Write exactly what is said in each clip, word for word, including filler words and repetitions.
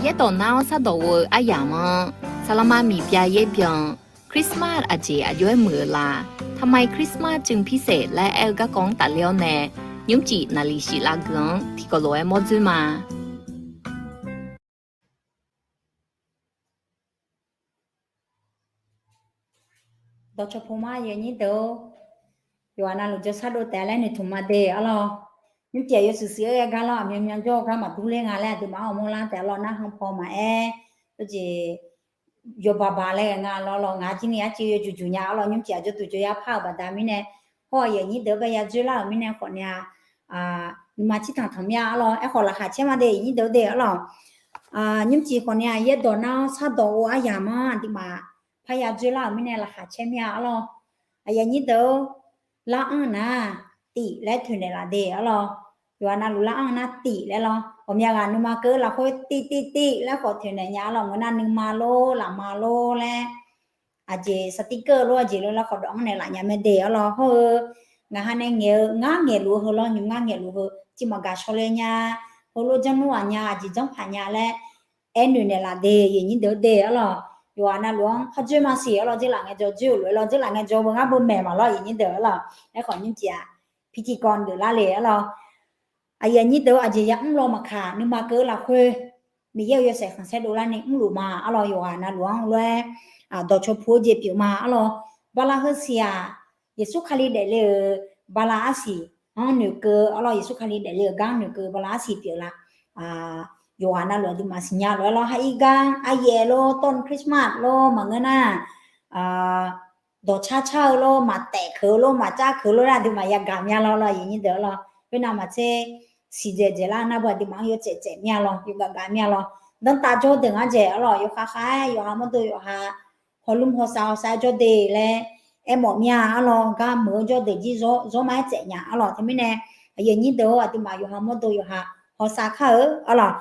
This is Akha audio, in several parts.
Yaerdawq nar-awr shardawq ghof-eu aryamq-anr, saqlaqma miqbya yaer byan, Christmas aqjeq aqjox-aer muiq-eu la? ทำไมคริสต์มาสจึงพิเศษ laer aer-eu garkawv-anr tafler-awr nae, nymrcif naqliq shif lavgui-anr tiqkawv lof-aer mawr dzoer ma. Dawqcawq puq ma, aqyuif aqnyir deuq-or, yawqghaq navluf jawrshar dov taef laer noeqtmq ma de arlawr. Nymrcif yawshuif shuif-aer ghae gar lawr, aqmyanmyan jawr-eu gar maqdur ler nga laer aqduimaf-anr awq mawr lar taef arlawr, narhaq paw maqaer, jeq yawbaq baq laer ghae nga lawr lawr, ngaq-anr jir ni arcuiv yawjuq juq nya arlawr. Nymrcif aqjawr duq jawryar par-euq baqda mirnae, hawr-eu aqyuif aqnyir deuq-anr bae ya dzoerlar-euq mirnae khawfni-a, nuima tsirtanq tanq mir-a arlawr. Aerkhawf laqkhaq caer ma de, aqyuif aqnyir deuq-or de arlawr. Nymrcif khawfni-a yaerdawq nar-awr shardawq ghof-eu aryamq-anr aqduimaf parya dzoerlar-euq mirnae laqkhaq caer mir-a arlawr. Aqyuif aqnyir deuq-or, lar-anr nar, tif laer toeqnaeq laf de arlawr. Yawqghaq navluf lar-anr nar tif laer lawr. Ghawqmya ghaq nuima keuv-eu lafkhoer tif tif tif laer khawf toeqnaeq nya arlawr. Ngeur nar nuima lor lafma lor laer, aqjeq sartir keuv-eu lor aqjeq lor laer khawf dawq-anr naeqlaf nya mae de arlawr. Hawr-eu ngaq ha nae ngaeq-eu ngar ngaeqluf-eu heu lawr, nymr ngar ngaeqluf heu tiq maqgaq shawle nya, heulof janr nmr ghaq nya, aqjeq janrpaq nya laer aer noeqnaeq laf de, aqyuif aqnyir deuq-or de arlawr. Yawqghaq navluf-anr kharjoer ma siq arlawr, dzeurlaf ngaejawr dzoer-euq lof-aer lawr, dzeurlaf ngaejawr beu ngar beu maeq maqlawr, aqyuif aqnyir deuq arlawr. Aerkhawf nymrcif-aq, pirtiqkawv geuflar le arlawr. Aqyuif aqnyir deuq-or, aqjeq ya mrlaw maqkaq nuima keuv-eu lafkhoer Miqyaer-euq yawshaef khanqsaer dovlar ni mrluf ma arlawr. Yawqghaq navluf-anr lof-aer dawqcawq puq-eu jeq pyeuf ma arlawr. Bala heusiq-aq, Yeqsur Kali daefle-euq bala arsiq-anr noeqkeuv arlawr. Yeqsur Kali daefle-euq gar noeqkeuv bala arsiq pyeuf la? Yawqghaq navluf aqduimaf siqnya lof-aer lawr, ha ir gar aryaev lor, tawrnu Christmas lor maqngeur nar, dawqcar car-eu lor, maqtaef keuq-eu lor, maqcav keuq-eu lor laer aqduimaf yagaq mya lawr lawr, aqyuif aqnyir deuq arlawr. Khoernav maqtser siqdzaeq dzaeqlar nar beu aqduimaf-anr yawtsaef tsaef mya lawr, yawgaq gaq mya lawr. Danrtav jawr deuq ngar dzaeq arlawr, yawkhav khav-aer yawqha mawrdo yawqha hawlmr hawsav hawsav-aer jawr de laer aermawf mya arlawr. Gar meuq-eu jawr deuq jir zawr ma-aer tsaef nya arlawr. Teumirnae aqyuif aqnyir deuq-or, aqduimaf yawqha mawrdo yawqha hawsav kar-eu arlawr.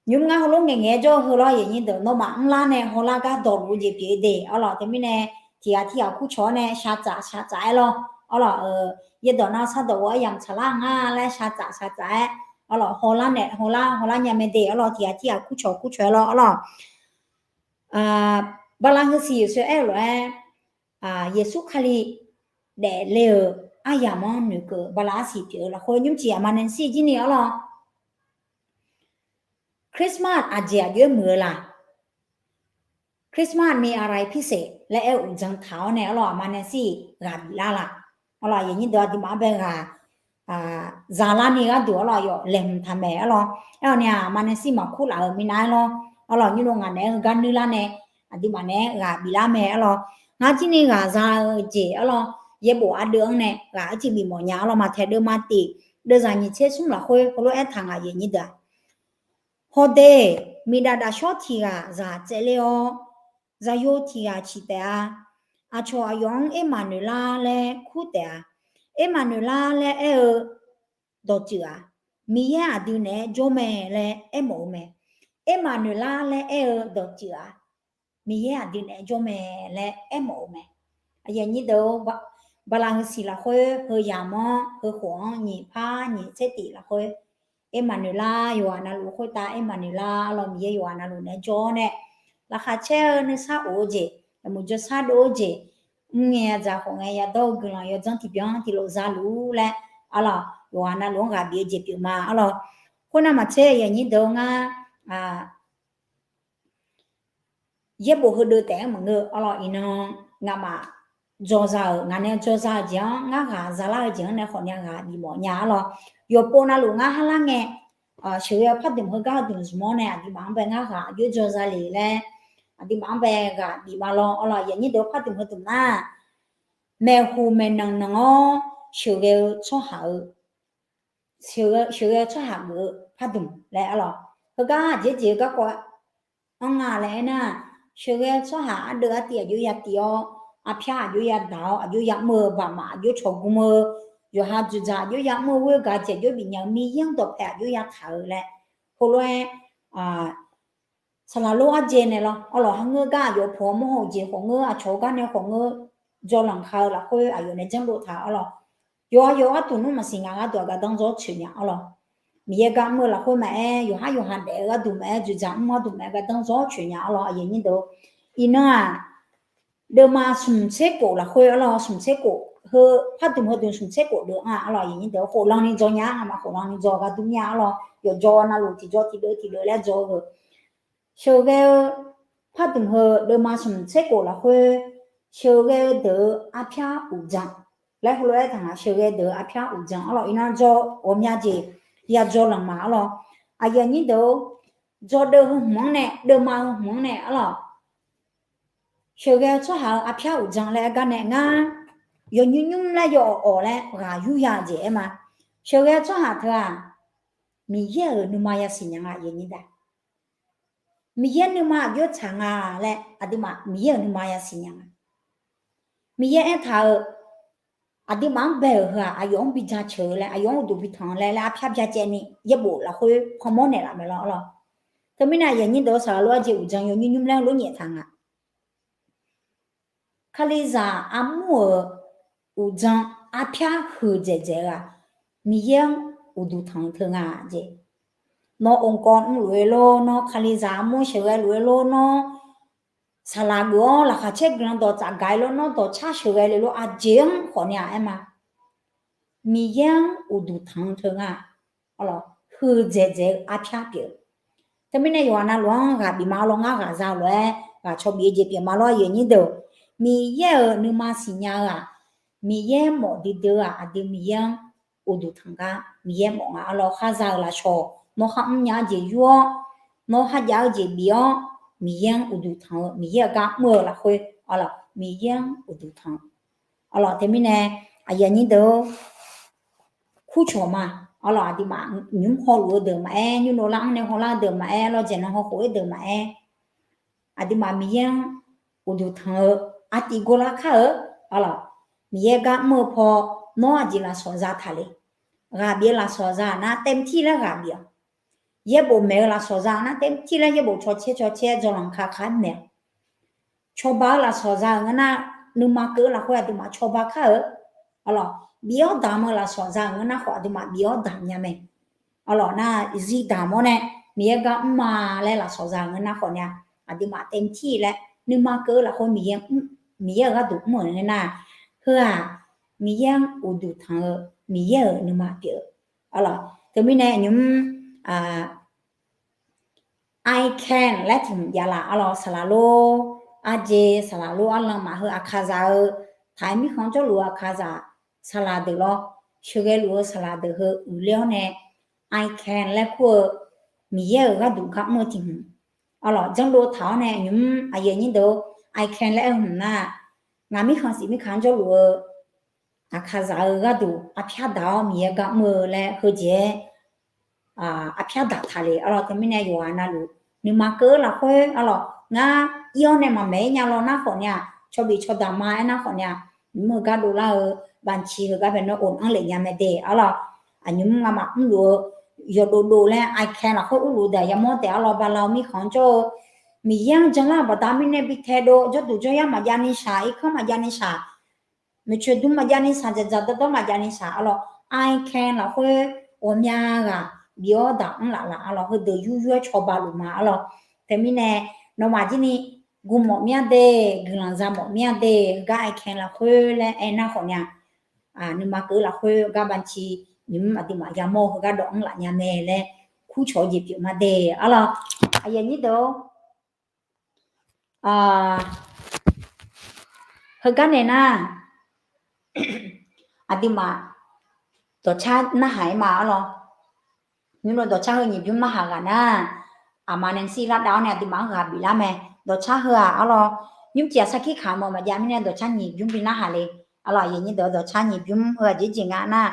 Nymr ngar heulof ngaeqngaeq-aer jawr-eu heu lawr, aqyuif aqnyir deuq nawmaf mrlar nae hawlar gar dawqluf-eu jeq pyeuf-eu de arlawr. Teumirnae tiqghaq tirghaq kurcawq-awr nae shaqtsaf shaqtsaf-aer lawr arlawr. Yaerdawq nar shardawq ghof-eu aryamq tsaqlar nga laer shaqtsaf shaqtsaf-aer arlawr, hawlar nae hawlar hawlar nya mae de arlawr. Tiqghaq tirghaq kurcawq kurcawq-aer lawr arlawr. Bala heusiq yawshaef aer-eu lof-aer, Yeqsur Kali daefle-euq aryamq-anr noeqkeuv bala arsiq pyeuf-eu lafkhoer nymrcif aqma nae shir jir ni arlawr. Christmas aqjeq aqjox-aer muiq-eu la? Christmas มีอะไรพิเศษ laer aer-eu uqdzan taq-awr nae arlawr, aqma nae shir ghaq biflar la? Arlawr, aqyuif aqnyir deuq aqduimaf-anr bae ghaq zalar ni gharduq arlawr, aqyawf laeqhmq taq maeq arlawr. Aer-awq ni-aq, aqma nae shir maqkur laf-euq minav-aer lawr. Arlawr, nymr lo ngaq naeq-aer heugar nuirlar nae aqduimaf naeq-aer ghaq biflar mae arlawr. Ngar jir ni ghaq za-eu jeq arlawr, yaerbof ardeuv-anr nae ghaq arciv bifmawf nya arlawr. Maqtaeq deuvma tif deuvzaq nyiq tser smr lafkhoer heulof-aer taq ngaq, aqyuif aqnyir deuq-aq, Hawde, miqdaf dafshawr tiq ghaq zaq tsaevler-awr, zaqyo tiq ghaq ciq taef-a. Aqcawq aqyawf-anr Ermaqnoeqlar laer kur taef-a. Ermaqnoeqlar laer aer-eu dawqtsuif-aq, Miqyaer aqdui naeq-aer jawr mae laer aermawf-eu mae. Ermaqnoeqlar laer aer-eu dawqtsuif-aq, Miqyaer aqdui naeq-aer jawr mae laer aermawf-eu mae. Aqyuif aqnyir deuq-or, bala heusiq lafkhoer heu yamq-anr heu khof-anr nyiq par nyiq tser tif lafkhoer, Ermaqnoeqlar yawqghaq navluf khoertav Ermaqnoeqlar arlawr, Miqyaer yawqghaq navluf naeq-aer jawr-awr nae, laqkhaq caer-eu nuisar of-eu jeq, yawmuiq jawrshar dov-eu jeq, mrngae dzaq khawf ngae yadawr-eu guiqlanq yawdzanr tiqbyan tiqlof za luf-ur laer arlawr, yawqghaq navluf-anr ghaq bif-eu jeq pyeuf ma arlawr. Khoernav maqtser aqyuif aqnyir deuq-or, ngar yaerbof heudeuv taef-anr maqngeur arlawr. Iqnan nga'maf dzaw za-euq, ngaq nae dzaw za-eu jeq-anr, ngar ghaq zalar-eu jeq-anr nae khawf ni ghaq bifmawf nya arlawr. Yawqpov navluf ngar harlar ngae, sheuqghae-eu pardmq heugar dmq zmq-awr nae aqduimaf-anr bae ngar ghaq aqjox dzaw za le laer, aqduimaf-anr bae ghaq bif ma lawr arlawr. Aqyuif aqnyir deuq-or, pardmq heudmq nar, maeqhu maeqnanq nanq-awr sheuqghae-eu tsawrhaq-eu sheuqghae-eu tsawrhaq geuf-eu pardmq laer arlawr. Heugar aqjeq jeq-eu garkawv anr nga laer aernar, sheuqghae-eu tsawrhaq ardeuv artiv aqjox ya tiv-awr, arpyar aqjox ya daq-awr, aqjox ya mr-eu, baqmaf aqjox cawq gm-eu, yawqha dzoeqdzaq aqjox ya mr-eu, ghoer-eu gaq jeq aqjox bifnya-eu, Miqyaer-anr dawqpae aqjox ya taq-eu laer, heulof-aer saqlaq lor arjae naeq lawr arlawr. Hangeur gar aqyawf puq-awr mawr haw-eu jeq khawf ngeur, aqcawq-eu gar nae khawf ngeur, jawrlanq ka-eu lafkhoer aqyawf nae janrdov taq arlawr. Yawqha yawqha gharduq nmr maqsiq ngaq gharduq aqgaf danr dzaw-awr tsoeq nya arlawr. Miqyaer gar mr-eu lafkhoer maqaer, yawqhar yawqha daef-eu gharduq maqaer, dzoeqdzaq mr-eu gharduq maqaer, gardanr zawr coeq nya arlawr, aqyuif aqnyir deuq-or. Iqnan-aq, deuvma smq tser khof lafkhoer arlawr, smq tser khof heu, pardmq heudmq smq tser khof deuq-anr arlawr, aqyuif aqnyir deuq-or, khoflan ni dzaw nya, ngamaf khoflan ni dzaw gharduq nya arlawr, yawqjawr navluf tiqjawr tiqdeuv tiqdeuv laer dzaw-eu heu. Sheuqghae-eu pardmq heu deuvma smq tser khof lafkhoer, sheuqghae-eu deuq-eu arpyar uqdzan laer heulof-aer taq nga, sheuqghae deuq-eu arpyar uqdzan arlawr, iqnan dzaw ghawqmya jeq yadzaw lanq ma arlawr, aqyuif aqnyir deuq-or, dzawdeuv heu hmq-anr nae, deuvma heu hmq-anr nae arlawr, sheuqghae-eu tsawrhaq-euq arpyar uqdzan laer aer gar nae ngar, yawnymr nymr laer yaw awq awq laer ghaq yur ya-eu jeq aer ma. Sheuqghae-eu tsawrhaq teu-aq, Miqyaer-euq nuima yasiq nya nga, aqyuif aqnyir deuq. Miqyaer nuima aqjox tsaq nga laer aqduimaf Miqyaer-euq nuima yasiq nya nga. Miqyaer aertaq-euq, aqduimaf-anr bae-euq heu-aq, aqyawf-anr bi jaceuq-eu laer, aqyawf-anr uqduq bi tanq-eu laer laer arpyar byacaevni yaerbof lafkhoer panmawr naeqlaf mae lawr arlawr. Teumirnae aqyuif aqnyir deuq-or, saqlaq lof-aer jeq uqdzan yawnymr nymr laer heulof nyaef taq nga. Kalizaq armur-euq uqdzan arpyar huiqdzaeq dzaeq-eu-aq, Miqyaer-anr uqduq tanq-eu teu nga jeq. Nawr onkawv mrluf-eu lor, nawr Kalizaq armur sheuqghae luf-eu lor, nawr saqlaq geuf-awr laqkhaq caer guiqlanq dawqtsaf gaq-ir lor, nawr dawqcar sheuqghae le lor, aqjeq-anr khawf ni-aq aer ma. Miqyaer-anr uqduq tanq-eu teu nga. Arlawr, huiqdzaeq dzaeq-eu arpyar pyeuf-eu. Teumirnae yawqghaq navluf-anr ghaq bif ma arlawr, ngar ghaqza lof-aer ghaq caw bif-eu jeq pyeuf ma lawr, aqyuif aqnyir deuq. Miqyaer-euq nuima siqnya-eu-aq, Miqyaer mawf duidui-eu-aq, aqdui Miqyaer-anr uqduq tanq gar Miqyaer mawf nga arlawr, kharza-euq lafshawq nawr kharmr nya-eu jeq yur-awr, nawr kharjav-eu jeq bif-awr, Miqyaer-anr uqduq tanq-eu, Miqyaer-euq gar mr-eu lafkhoer arlawr, Miqyaer-anr uqduq tanq. Arlawr, teumirnae aqyuif aqnyir deuq-or, kurcawq ma. Arlawr, aqduimaf nymq-mr hawluf-eu deuq maqaer, nymr nor lar-anr nae hawlar-eu deuq maqaer, arlawr, jaeqnan hawkhof-aer deuq maqaer, aqduimaf Miqyaer-anr uqduq tanq-eu artiv gor lar kar-eu. Arlawr, Miqyaer gar mr-eu paw, nawr aqjeq lafsawq za taq le. Ghaq bif-eu lafsawq za-euq nar เต็มที่ laer ghaq bif-awq. Yaerbof maeq-eu lafsawq za-euq nar เต็มที่ laer yaerbof cawcaer cawcaer dzawlanq ka ka-aer maeq-awq. Cawba-eu lafsawq za-euq ngeur nar, nuima keuv-eu lafkhoer aqduimaf cawba kar-eu. Arlawr, bif-awr damq-eu lafsawq za-euq ngeur nar khawf aqduimaf bif-awr damq nya mae. Arlawr nar, zir damq-awr nae Miqyaer gar mr ma laer lafsawq za-euq ngeur nar khawf ni-a, aqduimaf เต็มที่ laer nuima keuv-eu lafkhoer Miqyaer mr, Miqyaer-euq gharduq mr-euq ngeur nar, heu-aq, Miqyaer-anr uqduq tanq-eu Miqyaer-euq nuima pyeuf-eu. Arlawr, teumirnae nymq-mr, I can laer tiq hmq javlaf arlawr, saqlaq lor, arjeq saqlaq lor, arlanr maf heu aqkaqzaq-eu, taq-aer mirkhanq jawrluf-eu aqkaqzaq saqlaq deuq lawr, sheuqghae luf-eu saqlaq deuq heu uiqler-awr nae, I can laer kur-eu Miqyaer-euq gharduq gar mr-eu tiq hmq. Arlawr, janrdov taq-awr nae nymq-mr aqyuif aqnyir deuq-or, I can laer aer hmq nar, ngaq mirkhanq siq mirkhanq-anr jawrluf-eu aqkaqzaq-eu gharduq arpyar daq-awr Miqyaer gar mr-eu laer heujeq-aer arpyar daq taq le. Arlawr, teumirnae yawqghaq navluf nuima keuv-eu lafkhoer arlawr, ngar ir-awr nae maqmaeq-aer nya lawr nar khawf ni-a, cawbif cawdaq ma aer nar khawf ni-a, nymq-mr heugar dovlar-eu, banqci heugar bae nawr of-anr lef nya mae de. Arlawr, aqnymr ngamaf mrluf-eu yawdovdov laer I can lafkhoer urluf deuq yamawr taef. Arlawr, bala-eu mirkhanq-anr jawr-eu Miqyaer-anr janlar-eu baqda mirnae bi taedov, jawrduq jawryar maqjav ni shaq, irkanr maqjav ni shaq, maeqtsoeq dmr maqjav ni shaq, dzaqdzaq dawrdawr maqjav ni shaq. Arlawr, I can lafkhoer ghawqmya ghaq bif-awr daq mr laf laf. Arlawr, heudeuq yur yur-aer cawba luf ma. Arlawr, teumirnae nawmaf jir ni guv mawf mir-a de, guiqlanq za mawf mir-a de, heugar I can lafkhoer laer aer nar khawf ni-a, nuima keuv lafkhoer gar banqci nymq-mr aqduimaf yamawr-eu heugar dawv mr laf nya mae laer kurcawq-eu jeq pyeuf ma de. Arlawr, aqyuif aqnyir deuq-or, heugar nae nar, aqduimaf dawqcar narhaq-aer ma. Arlawr, nymr lo dawqcar heu nyiq bymr narhaq ghaq nar, aqma nae shir lar dav-awr nae aqduimaf-anr ghaq bif lar mae. Dawqcar heu-aq arlawr, nymr tiq ghaq sarkir kamq-eu maqjav mirnae dawqcar nyiq bymr bi narhaq le. Arlawr, aqyuif aqnyir deuq-or, dawqcar nyiq bymr heu-aq jeq jeq nga nar,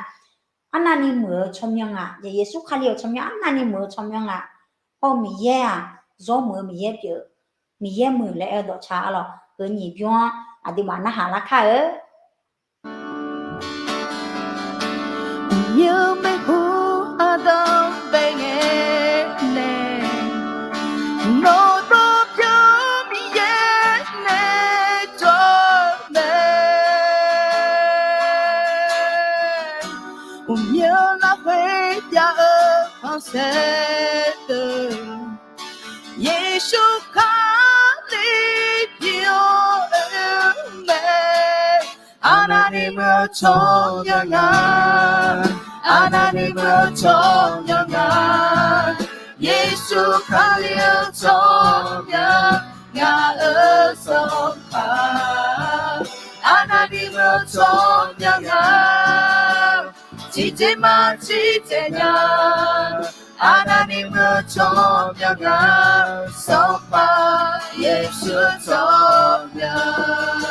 arnavni muiq-eu tsawrmyanr nga, Yeqsur Kali-euq tsawrmyanr arnavni muiq-eu tsawrmyanr nga. Hawr-eu Miqyaer-aq, zawr muiq-eu Miqyaer pyeuf-eu, Miqyaer muiq laer aer-eu dawqcar arlawr, heu nyiq bymr-anr aqduimaf narhaq lar kar-eu. Uqmyanr maeqhu aqdanq bae ngae nae, nawr dawrbyan Miqyaer nae jawr mae. Uqmyanr lafkhoer jav-eu taedeuq, Yeqsur Kali pyeuf-eu mae. Arnavni muiq-eu tsawrmyanr nga, Arnavni muiq-eu tsawrmyanr nga, Yeqsur Kali-eu tsawrmyanr, ngaq-euq Sanqpaq. Arnavni muiq-eu tsawrmyanr nga, tiqjeq maqtiqtsaev nya. Arnavni muiq-eu tsawrmyanr nga, Sanqpaq Yeqsur tsawrmyanr.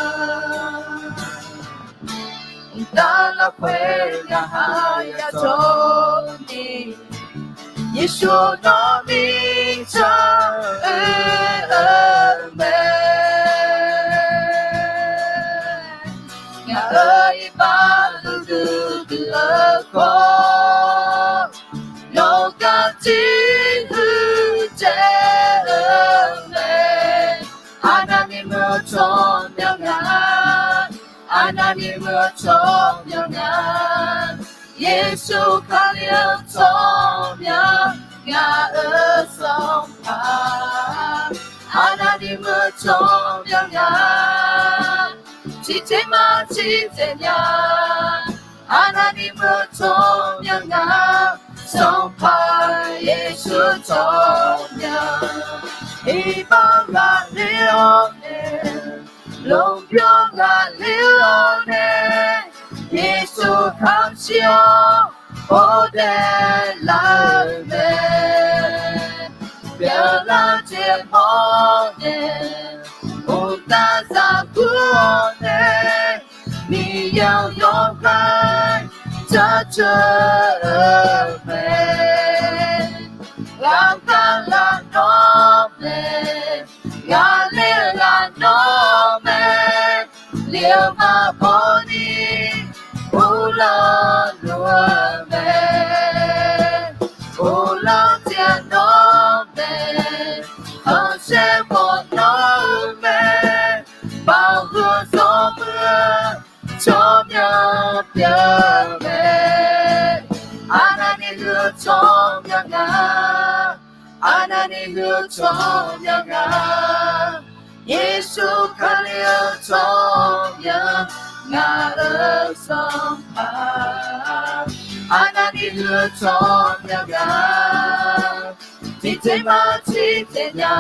Mqtav lafkhoer ngaq ha yadawr ni, Yeqsur nawr mirtsaq oe-eu mae. Ngaq-euq iqbax duidui dui-eu khawf, yawqghaq tiq huiq dzaeq-eu mae. Arnavni muiq-eu tsawrmyanr nga, Arnavni muiq-eu tsawrmyanr nga, Yeqsur Kali-eu tsawrmyanr, ngaq-euq Sanqpaq. Arnavni muiq-eu tsawrmyanr nga, tiqjeq maqtiqtsaev nya. Arnavni muiq-eu tsawrmyanr nga, Sanqpaq Yeqsur tsawrmyanr. Iqbax ghaqler-awr nae, lmqbymr ghaqler-awr nae, Yeqsur kamqshir-awr ghofdaef laf-eu mae. Byanlar jeq mawr nae, mqtav zaqguq-awr nae, Miqyaer-anr yawqghaq jaceuq-eu mae. Ghaqkhav ghaq nawr mae, ghaqler ghaq nawr mae, lirma bawni uvlanr luf-eu mae. Uvlanr jeq nawr mae, khanqsaer mawf nawr-eu mae, baoq huiq zawr muiq-eu tsawrmyanr pyeuf-eu mae. Arnavni huiq-eu tsawrmyanr nga, Arnavni huiq-eu tsawrmyanr nga, Yeqsur Kali-eu tsawrmyanr, ngaq-euq Sanqpaq. Arnavni huiq-eu tsawrmyanr nga, tiqjeq maqtiqtsaev nya.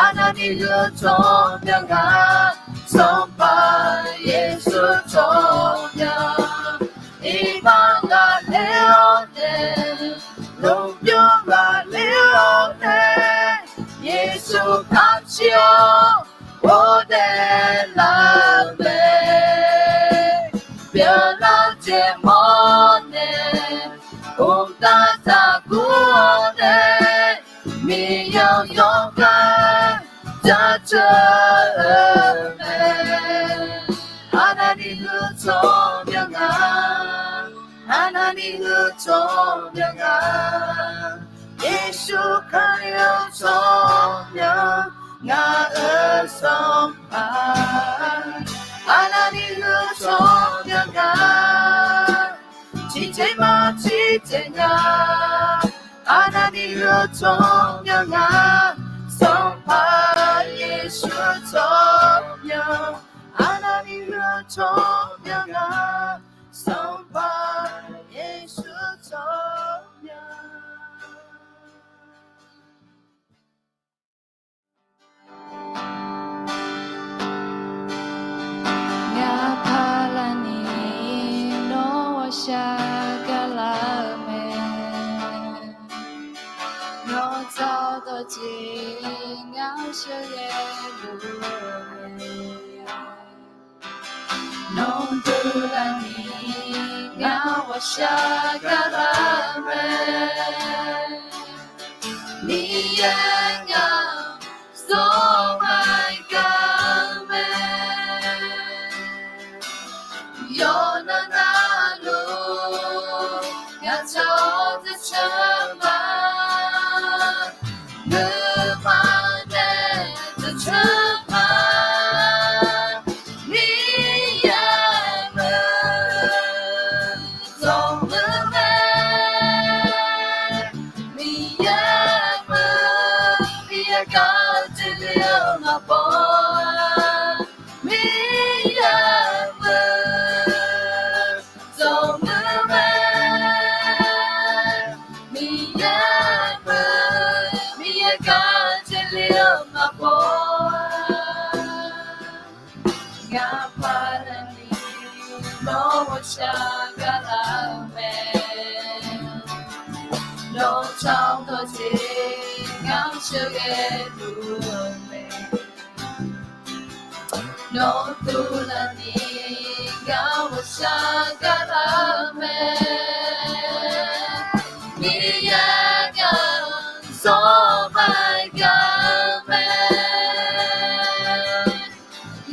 Arnavni huiq-eu tsawrmyanr nga, Sanqpaq Yeqsur tsawrmyanr. Iqbax ghaqler-awr nae, lmqbymr ghaqler-awr nae, Yeqsur kamqshir-awr ghofdaef laf-eu mae. Byanlar jeq mawr nae, mqtav zaqguq-awr nae, Miqyaer-anr yawqghaq jaceuq-eu mae. Arnavni huiq-eu tsawrmyanr nga, Arnavni huiq-eu tsawrmyanr nga, Yeqsur Kali-eu tsawrmyanr, ngaq-euq Sanqpaq. Arnavni huiq-eu tsawrmyanr nga, tiqjeq maqtiqtsaev nya. Arnavni huiq-eu tsawrmyanr nga, Sanqpaq Yeqsur tsawrmyanr. Arnavni huiq-eu tsawrmyanr nga, Sanqpaq Yeqsur tsawrmyanr. Ngaq paqlaqni nawr ghawqshaq gaqlar-eu mae. Nawr dzawrdawq jeq ngaq-anr sheuqghae luf-eu mae. Nawr duqlaqni ngaq-anr ghawqshaq gaqlar-eu mae. Miqyaer ngaq-anr zawr maqgaq-eu mae. Yawqnan navluf ngaq tsaq-awr dzeurcae ma. Nuima nae dzeurcae ma. Miqyaer-euq zanqler mae. gar jeqli-eu maqbaw-a. Miqyaer muiq, dawqmuiq mae. Miqyaer muiq, Miqyaer gar jeqli-eu maqbaw-a. Ngaq paqnaq ni nawr ghawqshaq gar lar-eu mae. Nawr tawr dawr jeq ngar sheuqghae ghae-eu mae. Nawr tawr laf ni ngar ghawqshaq gar lar-eu mae. Miqyaer gar zawr maqgar-eu mae.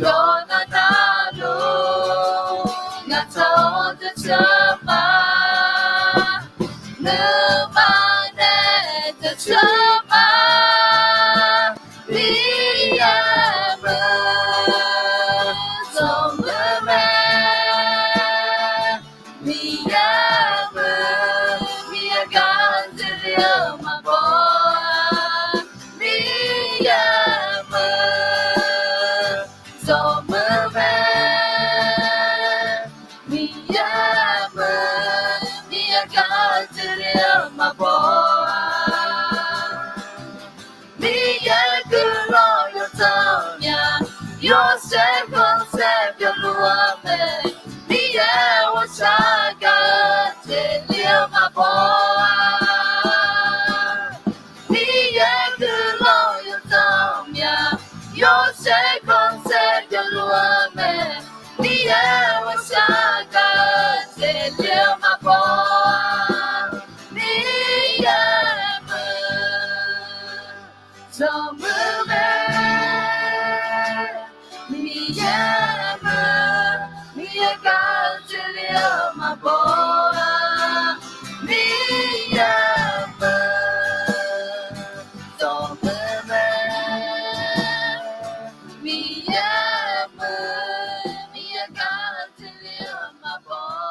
Yawqnan navluf ngaq tawr dawr jeq ma. Nuima nae dawr jeq ma. Miqyaer muiq, dawqmuiq mae. Miqyaer muiq, Miqyaer gar jeqli-eu maqbaw-a. Miqyaer muiq, dawqmuiq mae. Miqyaer muiq, Miqyaer gar jeqli-eu maqbaw-a. Miqyaer guiqlanq yawdzanq mya, yawshaef khanqsaer byaqluf-eu mae. Miqyaer ghawqshaq gar jeqli-eu maqbaw-a. Miqyaer guiqlanq yawdzanq mya, yawshaef khanqsaer byaqluf-eu mae. Miqyaer ghawqshaq gar jeqli-eu maqbaw-a. Miqyaer muiq, dawqmuiq mae. Miqyaer muiq, Miqyaer gar jeqli-eu maqbaw-a. Miqyaer muiq, dawqmuiq mae. Miqyaer muiq, Miqyaer gar jeqli-eu maqbaw-a.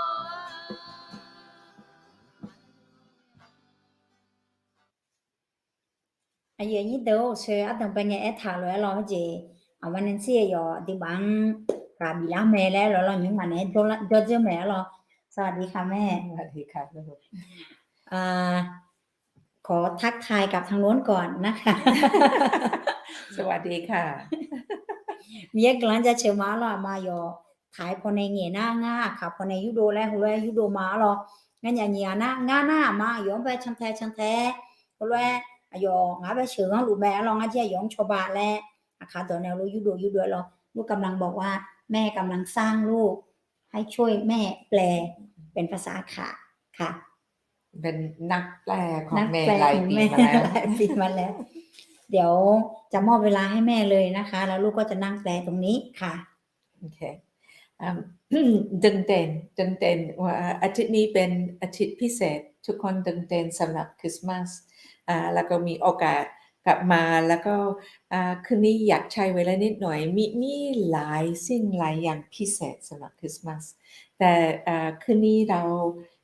Aqyuif aqnyir deuq-or, sheu ardanqbae ngae aertaq lof-aer lawr heujeq, aqma nae tsir-eu yawq aqduimaf-anr ghaq biflar mae laer aer lawr lawr, nymrma naeq-aer jawr jawr mae-aer lawr. สวัสดีค่ะแม่ ขอทักทายกับทางโน้นก่อนนะคะ สวัสดีค่ะ Miqyaer guiqlanq jaceuq ma-ar lawr, aqma yawq taq-aer pawnae ngaeq nar ngar aqkaq pawnae yurdov laer heulof-aer yurdov ma-ar lawr. Ngar nyaf nyiq ghaq nar ngar nar aqma yawq-anr bae cantae cantae-aer heulof-aer aqyawf ngaq-anr bae sheuqghanr luf mae-ar lawr, ngar jir aqyawf-anr cawba laer aqkaq dawq nae heulof yurdov yurdov-aer lawr. ลูกกำลังบอกว่าแม่กำลังสร้างลูก ให้ช่วยแม่แปลเป็นภาษาอาข่าค่ะ เป็นนักแปลของแม่หลายปีมาแล้ว เดี๋ยวจะมอบเวลาให้แม่เลยนะคะ แล้วลูกก็จะนั่งแปลตรงนี้ค่ะ โอเค อ่า ตื่นเต้น ตื่นเต้นว่าอาทิตย์นี้เป็นอาทิตย์พิเศษ ทุกคนตื่นเต้นสำหรับคริสต์มาส อ่า แล้วก็มีโอกาสกลับมา แล้วก็ อ่า คืนนี้อยากใช้เวลานิดหน่อย มี มีหลายสิ่งหลายอย่างพิเศษสำหรับคริสต์มาส แต่ อ่า คืนนี้เรา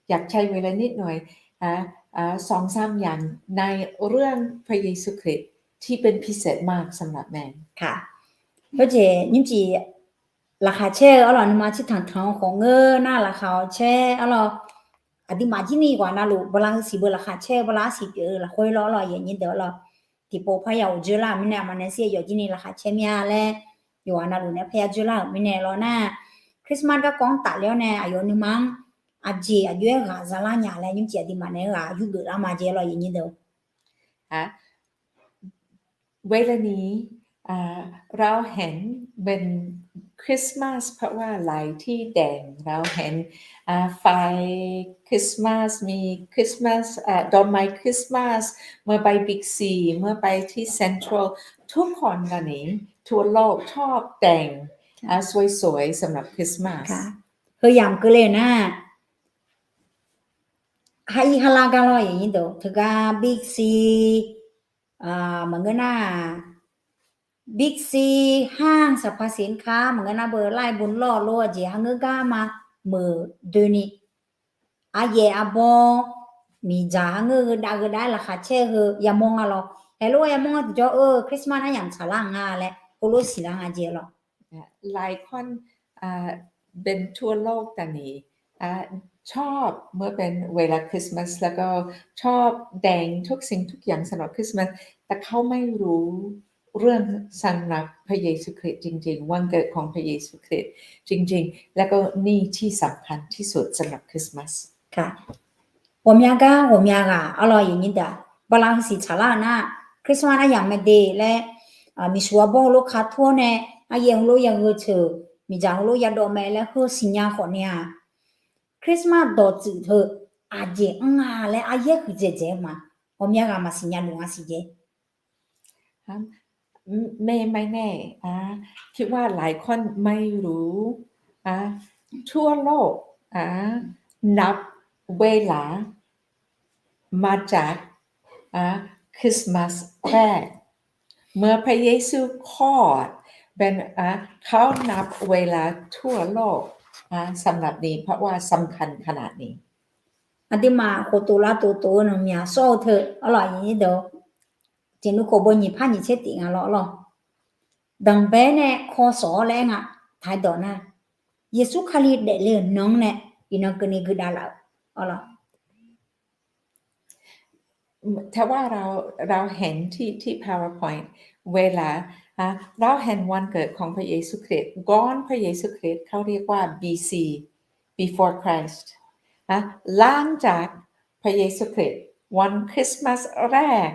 อยากใช้เวลานิดหน่อย อ่า อ่า สองสามอย่างในเรื่องพระเยซูคริสต์ที่เป็นพิเศษมากสำหรับแม่ ค่ะ heujeq nymrcif laqkhaq caer-eu arlawq, nuima tsertanq tanq-eu khawf ngeur nar laqkhaq-awr caer arlawq. Aqduimaf jir ni yawqghaq navluf bala heu siq beu laqkhaq caer-eu bala arsiq pyeuf-eu lafkhoer lawr arlawq, aqyuif aqnyir deuq arlawq. Tiqpov parya uq dzoerlar-euq mirnae aqma nae shir-eu yawq jir ni laqkhaq caer mir-a laer, yawqghaq navluf nae parya dzoerlar-euq mirnae lawr nar, Christmas garkawv-anr tafler-awr nae aqyawf nuima-anr aqjeq aqjox-aer ghaq zalar nya laer nymrcif aqduimaf naeq-aer ghaq yurgeuf lar ma jeq lawr, aqyuif aqnyir deuq เวลานี้ อ่า เราเห็นเป็นคริสต์มาส เพราะว่าหลายที่แต่ง เราเห็น อ่า ไฟคริสต์มาส มีคริสต์มาส อ่า ดอกไม้คริสต์มาส เมื่อไปบิ๊กซี เมื่อไปที่เซ็นทรัล ทุกคนตอนนี้ทั่วโลกชอบแต่ง อ่า สวยๆ สำหรับคริสต์มาส Heuyamq keuvle nar, ha ir ha lar gar lawr, aqyuif aqnyir deuq, teugar Big C, maqngeur nar, Big C, ห้างสรรพสินค้า maqngeur nar, beu ไล่บุญรอด lof-eu jeq ha ngeur gar ma, meuq doeni, aryaef arbawr, miqdzaq ha ngeur-eu dav-eu dav-aer laqkhaq caer-eu heu yamawr nga lawr. Aerlof-aer yamawr-anr tiqjawr-eu Christmas aryamq tsaqlar nga laer heulof siqlar nga jeq lawr. หลายคน เป็นทั่วโลกตอนนี้ ชอบเมื่อเป็นเวลาคริสต์มาส แล้วก็ชอบแต่งทุกสิ่งทุกอย่างสำหรับคริสต์มาส แต่เขาไม่รู้เรื่องสำหรับพระเยซูคริสต์จริงๆ วันเกิดของพระเยซูคริสต์จริงๆ แล้วก็นี่ที่สำคัญที่สุดสำหรับคริสต์มาส Ghawqmya gar ghawqmya ghaq arlawr, aqyuif nyir deuq-aq, bala heusiq tsaqlar-eu nar, Christmas aryamq mae de laer, miqsuq arbawr heulof ka tur-awr nae, aryaer heulof ya gheu teu, miqdzaq heulof ya dawv mae laer heu siqnya khawf nae-aq, Christmas dawqtsuif teu aqjeq anr nga laer aryaer huiqdzaeq dzaeq-eu ma. Ghawqmya ghaq maqsiq nya luf nga siq jeq. ไม่ไม่แน่ คิดว่าหลายคนไม่รู้ ทั่วโลก นับเวลา มาจาก คริสต์มาสแรก เมื่อพระเยซูคลอด เป็น เขานับเวลาทั่วโลก สำหรับนี้ เพราะว่าสำคัญขนาดนี้ Aqduimaf khoftof lavtof tof-eu nanqmyaq sawr-eu teu arlawr, aqyuif nyir deuq, jeqnuv khof beu nyiq par nyiq tser tif nga lawr arlawr. Danqbae nae kawsawq-awr laer aer nga. Taqdawq nar, Yeqsur Kali daefle-euq nan-anr nae iqnan keuvni geudav laf-euq arlawr. ถ้าว่าเราเราเห็นที่ที่ PowerPoint เวลา เราเห็นวันเกิดของพระเยซูคริสต์ ก่อนพระเยซูคริสต์ เขาเรียกว่า บีซี before Christ หลังจากพระเยซูคริสต์ วันคริสต์มาสแรก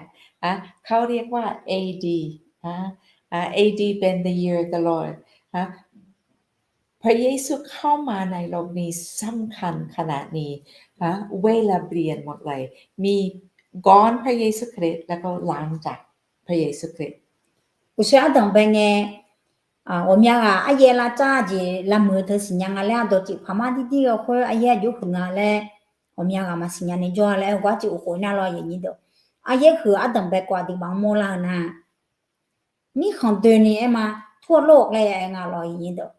เขาเรียกว่า เอดี เอดี เป็น the year of the Lord พระเยซูเข้ามาในโลกนี้สำคัญขนาดนี้ เวลาเปลี่ยนหมดเลย มีก่อนพระเยซูคริสต์ แล้วก็หลังจากพระเยซูคริสต์ Uqshoe ardanqbae ngae, ghawqmya ghaq aryaer lavcav jeq lavmuiq-eu teu siqnya nga laer ardawq tiq paq mar dirdir-eu khoer aryaer aqjox huiq nga laer, ghawqmya ghaq maqsiq nya ni jawr-a laer heugar tiq uqkhof nar lawr, aqyuif nyir deuq. Aryaer huiq-eu ardanqbae kawv aqduimaf-anr mawrlar-eu nar, mirkhanq doeni aer ma, ทั่วโลก laer ya aer nga lawr, aqyuif nyir deuq.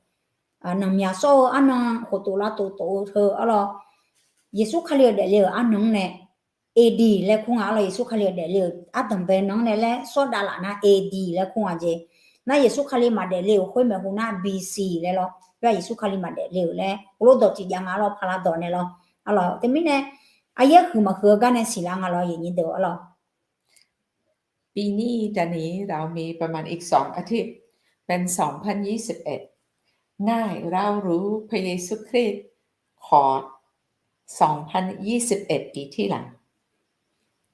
Nanqmyaq sawr-eu arnan khoftof lavtof tof-eu teu arlawr, Yeqsur Kali-euq daefle-euq arnan-anr nae, edi laer kur nga arlawr, Yeqsur Kali-euq daefle-euq ardanqbae nan-anr nae laer sawr dav laf nar edi laer kur nga jeq. Nar Yeqsur Kali maqdaefle-euq khoer maeqhu nar bisi laer lawr, khoer-aq Yeqsur Kali maqdaefle-euq laer heulof dawq tiqjav nga arlawr, paqlav dawq nae lawr arlawr. Teumirnae aryaer huiq maqhuiq-eu gar nae siqlar nga lawr, aqyuif nyir deuq arlawr. ปีนี้ ตอนนี้ เรามีประมาณอีกสองอาทิตย์ เป็น สองพันยี่สิบเอ็ด ง่าย เรารู้พระเยซูคริสต์ คลอด สองพันยี่สิบเอ็ด ปีที่แล้ว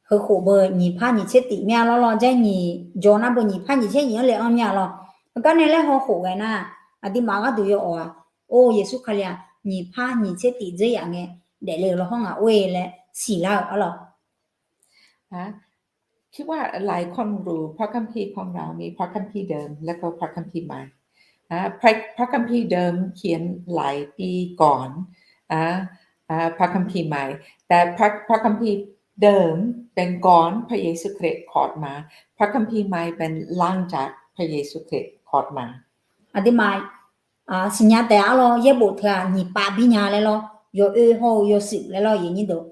Heukhof beu nyiq par nyiq tser tif mya lawr lawr, jaer nyiq jawr nar beu nyiq par nyiq tser nyiq-anr le-anr mya lawr. Heugar nae laer hawkhof ghae nar, aqduimaf gharduq yawawf-aq, or Yeqsur Kali-aq nyiq par nyiq tser tif dzer yaf ngae daefle-euq lawr hawr nga or-e laer siqlar-euq arlawr. คิดว่าหลายคนรู้ พระคัมภีร์ของเรามีพระคัมภีร์เดิม แล้วก็พระคัมภีร์ใหม่ พระคัมภีร์เดิมเขียนหลายปีก่อน พระคัมภีร์ใหม่ แต่พระคัมภีร์เดิมเป็นก่อนพระเยซูคริสต์คลอดมา พระคัมภีร์ใหม่เป็นหลังจากพระเยซูคริสต์คลอดมา Aqduimaf siqnya taef arlawr, yaerbof teu-aq nyiq pav bi nya laer lawr, yawoer hawr-eu yawshuif laer lawr, aqyuif nyir deuq.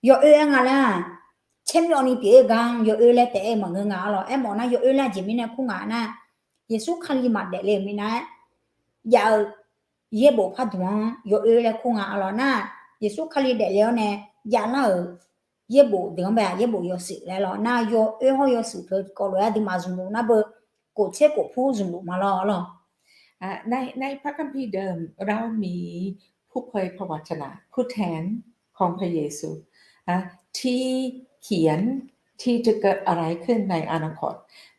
Yawoer aer nga laer-aq, caermyawvni pyeuf-eu gar yawoer laer taef-aer maqngeur nga arlawr. Aermawf nar yawoer laer jeq mirnae kur nga nar, Yeqsur Kali maqdaef le-euq minav-aer jav-eu yaerbof pardmq-anr yawoer laer kur nga arlawr. Nar Yeqsur Kali daefle-awr nae javlar-euq yaerbof deuq-anr bae-aq yaerbof yawshuif laer lawr. Nar yawoer hawr yawshuif teu kawv lof-aer aqduimaf zmqluf nar beu kof tser kof pur zmqluf ma lawr arlawr. ในพระคัมภีร์เดิม เรามีผู้เผยพระวจนะ ผู้แทนของพระเยซู ที่เขียน ที่จะเกิดอะไรขึ้นในอนาคต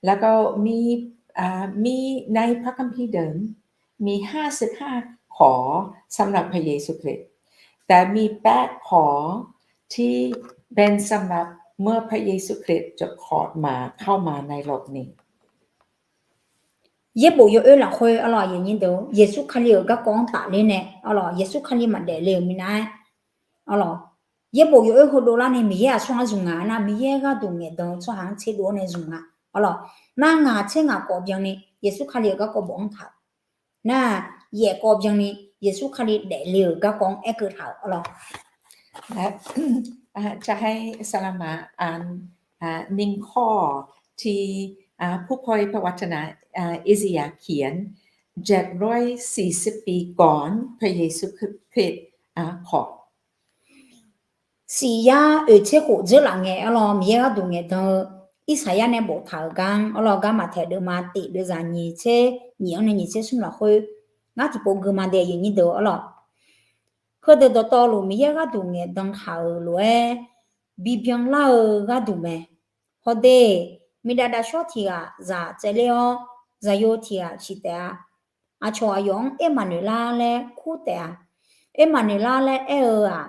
แล้วก็มี มีในพระคัมภีร์เดิม มีห้าสิบห้าขอสำหรับพระเยซูคริสต์ แต่มีแปดขอที่เป็นสำหรับเมื่อพระเยซูคริสต์จะคลอดมา เข้ามาในโลกนี้ Yaerbof yawoer lafkhoer arlawr, aqyuif nyir deuq, Yeqsur Kali-euq garkawv-anr tafler nae arlawr, Yeqsur Kali maqdaef le-euq minav-aer arlawr, yaerbof yawoer heudov lar nae Miqyaer aqsur-anr zmq nga nar, Miqyaer gharduq ngaeqdan-eu tsawrhaq-anr tserdov-awr nae zmq nga arlawr. Nar ngaq tser ngaq kawv byanni Yeqsur Kali-euq garkawv bof-anr taq-euq nar, yaef kawv byanni Yeqsur Kali daefle-euq garkawv-anr aerkeuv taq-euq arlawr. จะให้สลามาอ่าน หนึ่งข้อ ที่ อ่า ผู้เผยพระวจนะ อ่า อิสยาห์เขียน เจ็ดร้อยสี่สิบปีก่อนพระเยซูคริสต์ อ่า ขอ Siqyar oeq tser khof dzeurlaf ngae arlawr, Miqyaer gharduq ngaeqdan-eu Irsaqyar nae boftaq-euq gar-anr arlawr, gar Maqtaeq deuvma tiq deuvzaq nyiq tser nyiq-anr nae nyiq tser smr lafkhoer ngar tiqpov gui ma de, aqyuif aqnyir deuq arlawr. Heudeuq dawqtawvluf Miqyaer gharduq ngaeqdan taq-euq lof-aer bibyan lar-eu gharduq mae. Hawde, miqdaf dafshawr tiq ghaq zaq tsaevler-awr, zaqyo tiq ghaq ciq taef-a. Aqcawq aqyawf-anr Ermaqnoeqlar laer kur taef-a. Ermaqnoeqlar laer aer-eu-aq,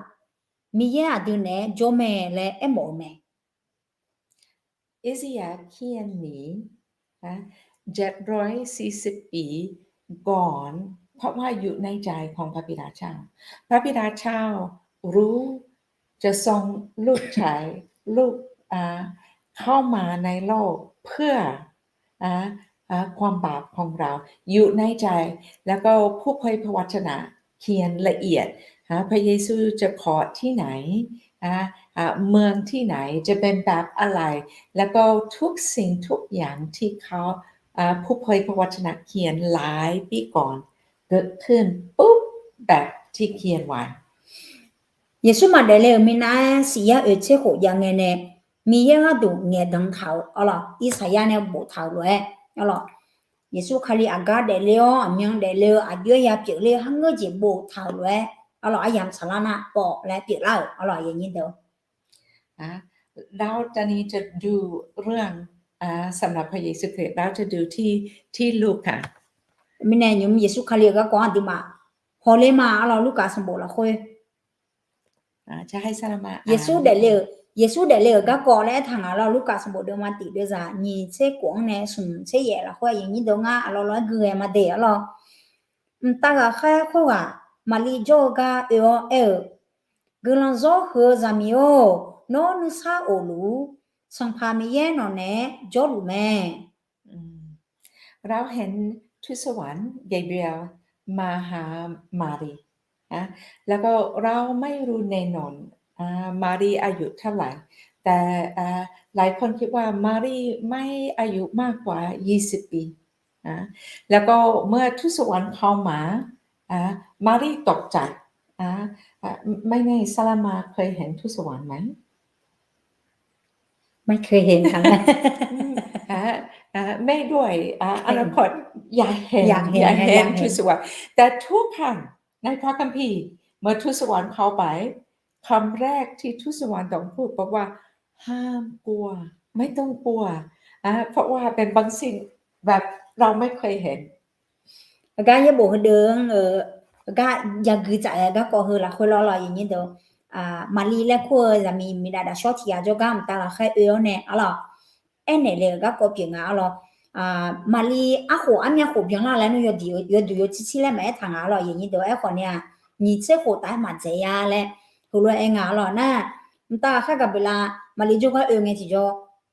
Miqyaer aqdui naeq-aer jawr mae laer aermawf-eu mae. อิสยาห์เขียนนี้ นะ เจ็ดร้อยสี่สิบปี ก่อน เพราะว่าอยู่ในใจของพระบิดาเจ้า พระบิดาเจ้ารู้ จะส่งลูกชาย ลูก อ่า เข้ามาในโลกเพื่อ อ่า อ่า ความบาปของเรา อยู่ในใจ แล้วก็ผู้เผยพระวจนะเขียนละเอียด หาพระเยซูจะเกาะที่ไหน อ่า อ่า เมืองที่ไหน จะเป็นแบบอะไร แล้วก็ทุกสิ่งทุกอย่างที่เขา อ่า ผู้เผยพระวจนะเขียนหลายปีก่อน เกิดขึ้นปุ๊บแบบที่เขียนไว้ Yeqsur maqdaef le-euq minav-aer siqyar oeq tser khof jav ngae nae Miqyaer gharduq ngaeqdan taq-euq arlawr, Irsaqyar nae boftaq-euq lof-aer arlawr, Yeqsur Kali aqgar daefle-awr aqmyan daefle-eu aqjox-aer ya pyeufler-eu har ngeur jeq boftaq-euq lof-aer arlawr, aryamq saqlar nar pawf laer pyeuflar-euq arlawr, aqyuif aqnyir deuq เราจะดูเรื่อง อ่า สำหรับพระเยซูคริสต์ เราจะดูที่ ที่ลูกา Mirnae nymq Yeqsur Kali-euq garkawv-anr aqduimaf hawler ma arlawr, Lurkaf sanqbof lafkhoer อ่า จะให้ซาลามา Yeqsur daefle-euq, Yeqsur daefle-euq garkawv laer aertaq nga arlawr, Lurkaf sanqbof deuvma tiq deuvzaq nyiq tser khof-anr nae smq tser yaef lafkhoer, aqyuif aqnyir deuq ngar aqlawq lawq-aer guiqghae ma de arlawr. Mqtav ghaqkhaer khoerghaq Maqlir jawr-eu gar oe-awr aer-eu, Guiqlanq zawr huiq-eu zaqmiq-or, nawr nuisar of luf-ur. Sanqpaq Miqyaer nawq naeq-aer jawrluf mae. เราเห็นทูตสวรรค์ เกเบรียล มาหามารีย์ นะ แล้วก็เราไม่รู้แน่นอน อ่า มารีย์อายุเท่าไหร่ แต่ อ่า หลายคนคิดว่ามารีย์ไม่อายุมากกว่ายี่สิบปี นะ แล้วก็เมื่อทูตสวรรค์เข้ามา อ่า มารีย์ตกใจ อ่า อ่า ไม่แน่ ซาลามาเคยเห็นทูตสวรรค์ไหม ไม่เคยเห็นค่ะ อืม อ่า อ่า แม่ด้วย อ่า อนาคตอยากเห็น อยากเห็น อยากเห็น อยากเห็น ทูตสวรรค์ แต่ทุกครั้งในพระคัมภีร์ เมื่อทูตสวรรค์เข้าไป คำแรกที่ทูตสวรรค์ต้องพูดบอกว่า ห้ามกลัว ไม่ต้องกลัว อ่า เพราะว่าเป็นบางสิ่งแบบเราไม่เคยเห็น Aqgar yaerbof heudeuq-anr-eu, aqgar yagui tsaf-aer garkawv heu lafkhoer lawr lawr, aqyuif aqnyir deuq, Maqlir laer kur-eu zaqmiq miqdaf dafshawr tiq ghaq jawrgar mqtav ghaqkhaer oe-awr nae arlawr, aernaeq le-euq garkawv pyeuf nga arlawr. Maqlir arkhof armyav khof byanlar laer nmr yawduq yawtsi tsi laer maqaer taq nga arlawr, aqyuif aqnyir deuq, aerkhawf ni-aq, nyiq tser khof taf-aer maqdzaeq ya laer heulof-aer aer nga arlawr nar, mqtav ghaqkhaer Gaqbeqlav Maqlir jawrgar oe ngae tiqjawr,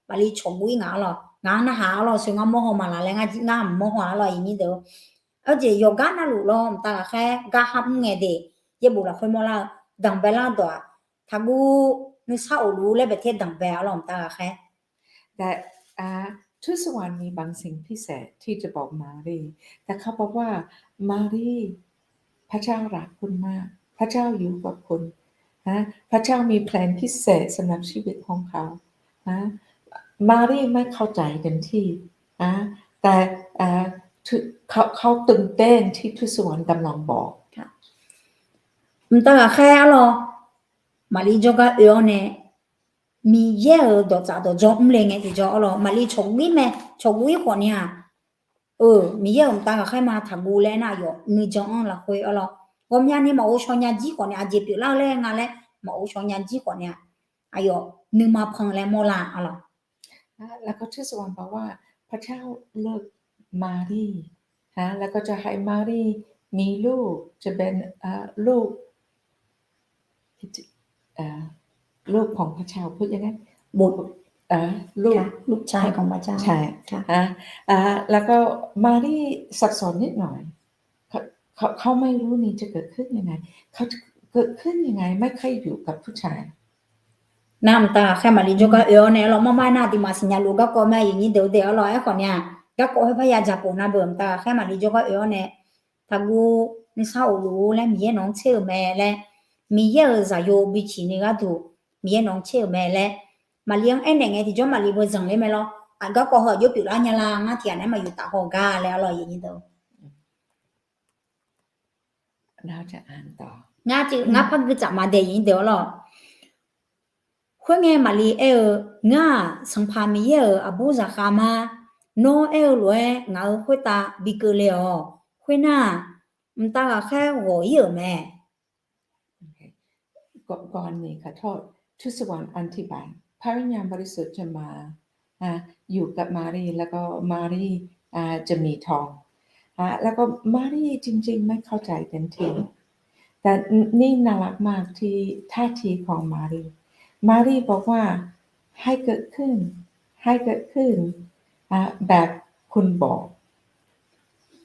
Maqlir cawqguv-ir nga arlawr, ngaq-anr narhaq arlawr, sheuq ngar mawrhaw maqlaq laer ngar jir ngar mq mawrhaw arlawr, aqyuif aqnyir deuq. Aerjeq yawqgar navluf lawr mqtav ghaqkhaer gar har mr ngae de, yaerbof lafkhoer mawrlar-eu danqbae lar dawq-aq, taqguv nuisar of luf-ur laer baeqter danqbae arlawr mqtav ghaqkhaer แต่ อ่า ทูตสวรรค์มีบางสิ่งพิเศษที่จะบอกมารีย์ แต่เขาบอกว่า มารีย์ พระเจ้ารักคุณมาก พระเจ้าอยู่กับคุณ นะ พระเจ้ามีแผนพิเศษสำหรับชีวิตของเขา นะ มารีย์ไม่เข้าใจเต็มที่ นะ แต่ อ่า เขา เขาตื่นเต้นที่ทูตสวรรค์กำลังบอก Mqtav ghaqkhaer arlawr, Maqlir jawrgar oe-awr nae, Miqyaer-euq dawqtsaf dawqdzawr mr le ngae tiqjawr arlawr, Maqlir cawqguv-ir mae, cawqguv-ir khawf ni-aq, eu, Miqyaer-euq mqtav ghaqkhaer ma taqguv laer nar, aqyawf nuijan-anr lafkhoer arlawr, ghawqmyani maqghov shaw nya jir khawf ni, aqjeq pyeuflar-eu laer nga laer maqghov shaw nya jir khawf ni-aq, aqyawf nuima pan laer mawrlar arlawr. แล้วก็ทูตสวรรค์บอกว่า พระเจ้าเลือกมารีย์ นะ แล้วก็จะให้มารีย์มีลูก จะเป็น อ่า ลูก อ่า ลูกของพระเจ้า พูดยังไง บุตร อ่า ลูก ค่ะ ลูกชายของพระเจ้า ใช่ ค่ะ อ่า อ่า แล้วก็มารีย์สับสนนิดหน่อย เขา เขา เขาไม่รู้นี่จะเกิดขึ้นยังไง เขาจะเกิดขึ้นยังไง ไม่เคยอยู่กับผู้ชาย Nar mqtav ghaqkhaer Maqli jawrgar oe-awr nae arlawr, marmar-aer nar aqduimaf siqnya luf garkawv mae, aqyuif nyir deuq-eu deuq arlawr. Aerkhawf ni-aq, garkawv khoerpar ya dzaqpov nar beuq mqtav ghaqkhaer Maqli jawrgar oe-awr nae, taqguv nuisar of luf-ur laer Miqyaer nawq-anr tser-euq mae laer, Miqyaer-euq zaqyo biciq ni gharduq Miqyaer nawq-anr tser-euq mae laer, Maqli-anr aernaeq ngae tiqjawr Maqli beu zanqler mae lawr. Aq, garkawv heu aqjox pyeuflar nya la, ngar tiq ghaq naeq-aer maqyuf taf haw gar laer arlawr, aqyuif nyir deuq. Ngar par gui tsaf ma dae, aqyuif nyir deuq arlawr. Khoerngae Maqli aer-eu, Ngar-aq, Sanqpaq Miqyaer-euq aqbur zaqkhav ma. Nawr aer-eu lof-aer ngaq-euq khoertav bi keuvle-awq. Khoernar-aq, mqtav ghaqkhaer ghawq-ir-euq mae. ก่อน ก่อนหนึ่งขอโทษ ทุสวรรค์ อธิบาย พระวิญญาณบริสุทธิ์จะมา อ่ะ อยู่กับมารีย์ แล้วก็มารีย์ อ่ะ จะมีท้อง อ่ะ แล้วก็มารีย์จริงๆ ไม่เข้าใจเต็มที่ แต่นี่น่ารักมากที่ท่าทีของมารีย์ มารีย์บอกว่า ให้เกิดขึ้น ให้เกิดขึ้น อ่ะ แบบคุณบอก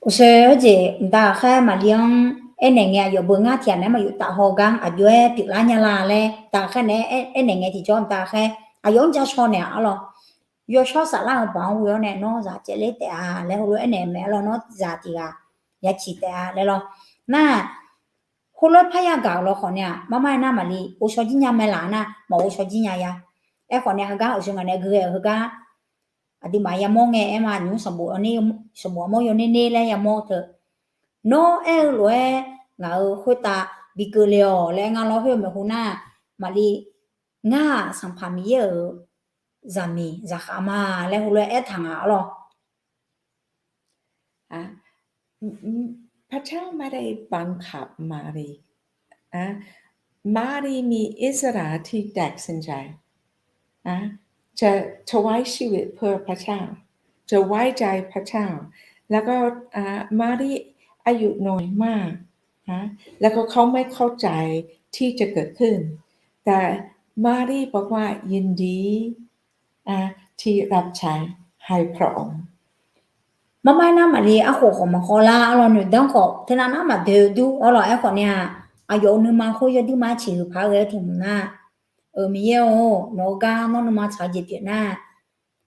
Uqshoe heujeq mqtav ghaqkhaer Maqli-anr aernaeq ngae, aqyawf beu ngar tiq ghaq naeq-aer maqyuf taf haw gar aqjox-aer pyeuflar nya la laer mqtav ghaqkhaer naeq-aer aernaeq ngae tiqjawr mqtav ghaqkhaer aqyawf-anr ja shaw naeq-a arlawr. Yawshawr saflar-eu baq-anr ghoe-awr nae nawr zaq caevler taef-a laer heulof aernaeq mae arlawr, nawr zaq tiq ghaq ya ciq taef-a laer lawr. Nar, heulof-aer parya gaq-euq lawkhawf ni-aq, marmar-aer nar Maqli ghovshaw jir nya mae laf nar, maqghovshaw jir nya ya. Aerkhawf ni-aq, heugar uqshoe ngaq nae gui ghae-euq heugar aqduimaf yamawr ngae aer ma, nymq-mr sanqbof armawr yawner ner laer yamawr teu. Nawr aer-eu lof-aer ngaq-euq khoertav bi keuvle-awq laer aer ngar lawr khoer-eu maeqhu nar, Maqli, Ngar-aq, Sanqpaq Miqyaer-euq zaqmiq zaqkhav ma laer heulof-aer aertaq nga arlawr. พระเจ้าไม่ได้บังคับมารีย์ อ่ะ มารีย์มีอิสระที่ตัดสินใจ อ่ะ จะถวายชีวิตเพื่อพระเจ้า จะไว้ใจพระเจ้า แล้วก็ อ่ะ มารีย์อายุน้อยมาก นะ แล้วก็เขาไม่เข้าใจที่จะเกิดขึ้น แต่มารีย์บอกว่ายินดี อ่ะ ที่รับใช้ให้พระองค์ Marmar-aer nar Maqli arkhof khawf maqkhawv lar arlawr, noeqdanr khawf teunav nar maqdoe-eu dur arlawr. Aerkhawf ni-aq, aqyawf-euq nuima khoer yawduir mar ciqhuiq paq-aer ghae-eu tmq nar, Miqyaer-or, nawq-eu gar nawr nuima tsaq-eu jeq pyeuf nar,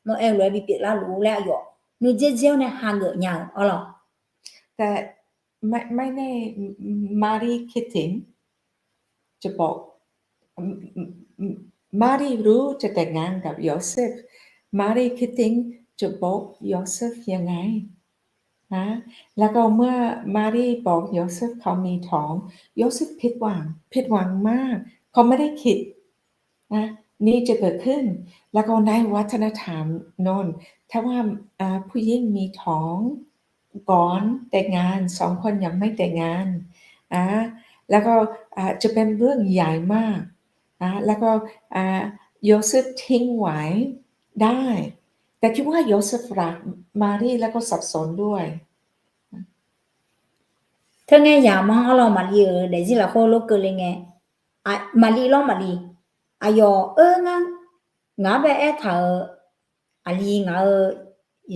nawr aer-eu lof-aer bipyeuf larluf-ur laer aqyawf nuidzer dzer-awr nae hageuf nya-euq arlawr. แต่ไม่แน่ มารีย์คิดถึง จะบอก มารีย์รู้จะแต่งงานกับโยเซฟ มารีย์คิดถึงจะบอกโยเซฟยังไง นะ แล้วก็เมื่อมารีย์บอกโยเซฟเขามีท้อง โยเซฟผิดหวัง ผิดหวังมาก เขาไม่ได้คิด นะ นี่จะเกิดขึ้น แล้วก็ในวัฒนธรรมโน่น ถ้าว่า อ่า ผู้หญิงมีท้องก่อนแต่งงาน สองคนยังไม่แต่งงาน อ่า แล้วก็ อ่า จะเป็นเรื่องใหญ่มาก นะ แล้วก็ อ่า โยเซฟทิ้งไว้ได้ แต่คิดว่าโยเซฟรักมารีย์ แล้วก็สับสนด้วย Teu ngae yamq-anr arlawr, Maqli-euq daefzir lafkhoer lof keuvle ngae, Maqli lawr Maqli, aqyawf-eu ngar, ngaq-anr bae aertaq-euq aqli ngaq-euq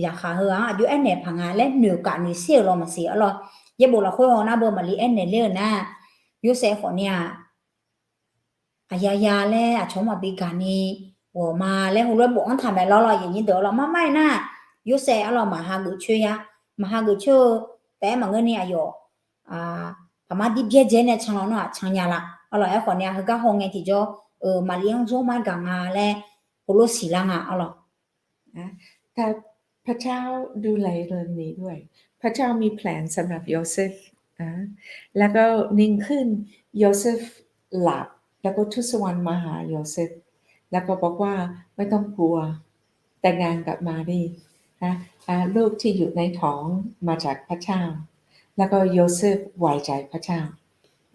zaqkhav heu-anr aqjox aernaeq paq nga laer noeqkaf noeqsir-euq lawr maqsiq arlawr. Yaerbof lafkhoer haw nar beu Maqli aernaeq ler-euq nar, Yorsaev khawf ni-aq, aqyaya laer aqcawq-anr maqbi gaq ni ghawq ma laer heulof-aer bofanr taq mae lawr lawr, aqyuif nyir deuq arlawr. Marmar-aer nar, Yorsaev arlawr maqha geuf coer ya, maqha geuf coer-eu taef-aer maqngeur ni aqyawf paqmar dir byaerdzae nae can lawnmr-aq can nya la arlawr. Aerkhawf ni-aq, heugar haw ngae tiqjawr-eu Maqli-anr jawr mar gaq nga laer heulof siqlar nga arlawr. แต่พระเจ้าดูแลเรื่องนี้ด้วย พระเจ้ามีแผนสำหรับโยเซฟ อ่า แล้วก็นิ่งขึ้น โยเซฟหลับ แล้วก็ทูตสวรรค์มาหาโยเซฟ แล้วก็บอกว่าไม่ต้องกลัว แต่งงานกับมารีย์ นะ อ่า ลูกที่อยู่ในท้องมาจากพระเจ้า แล้วก็โยเซฟไว้ใจพระเจ้า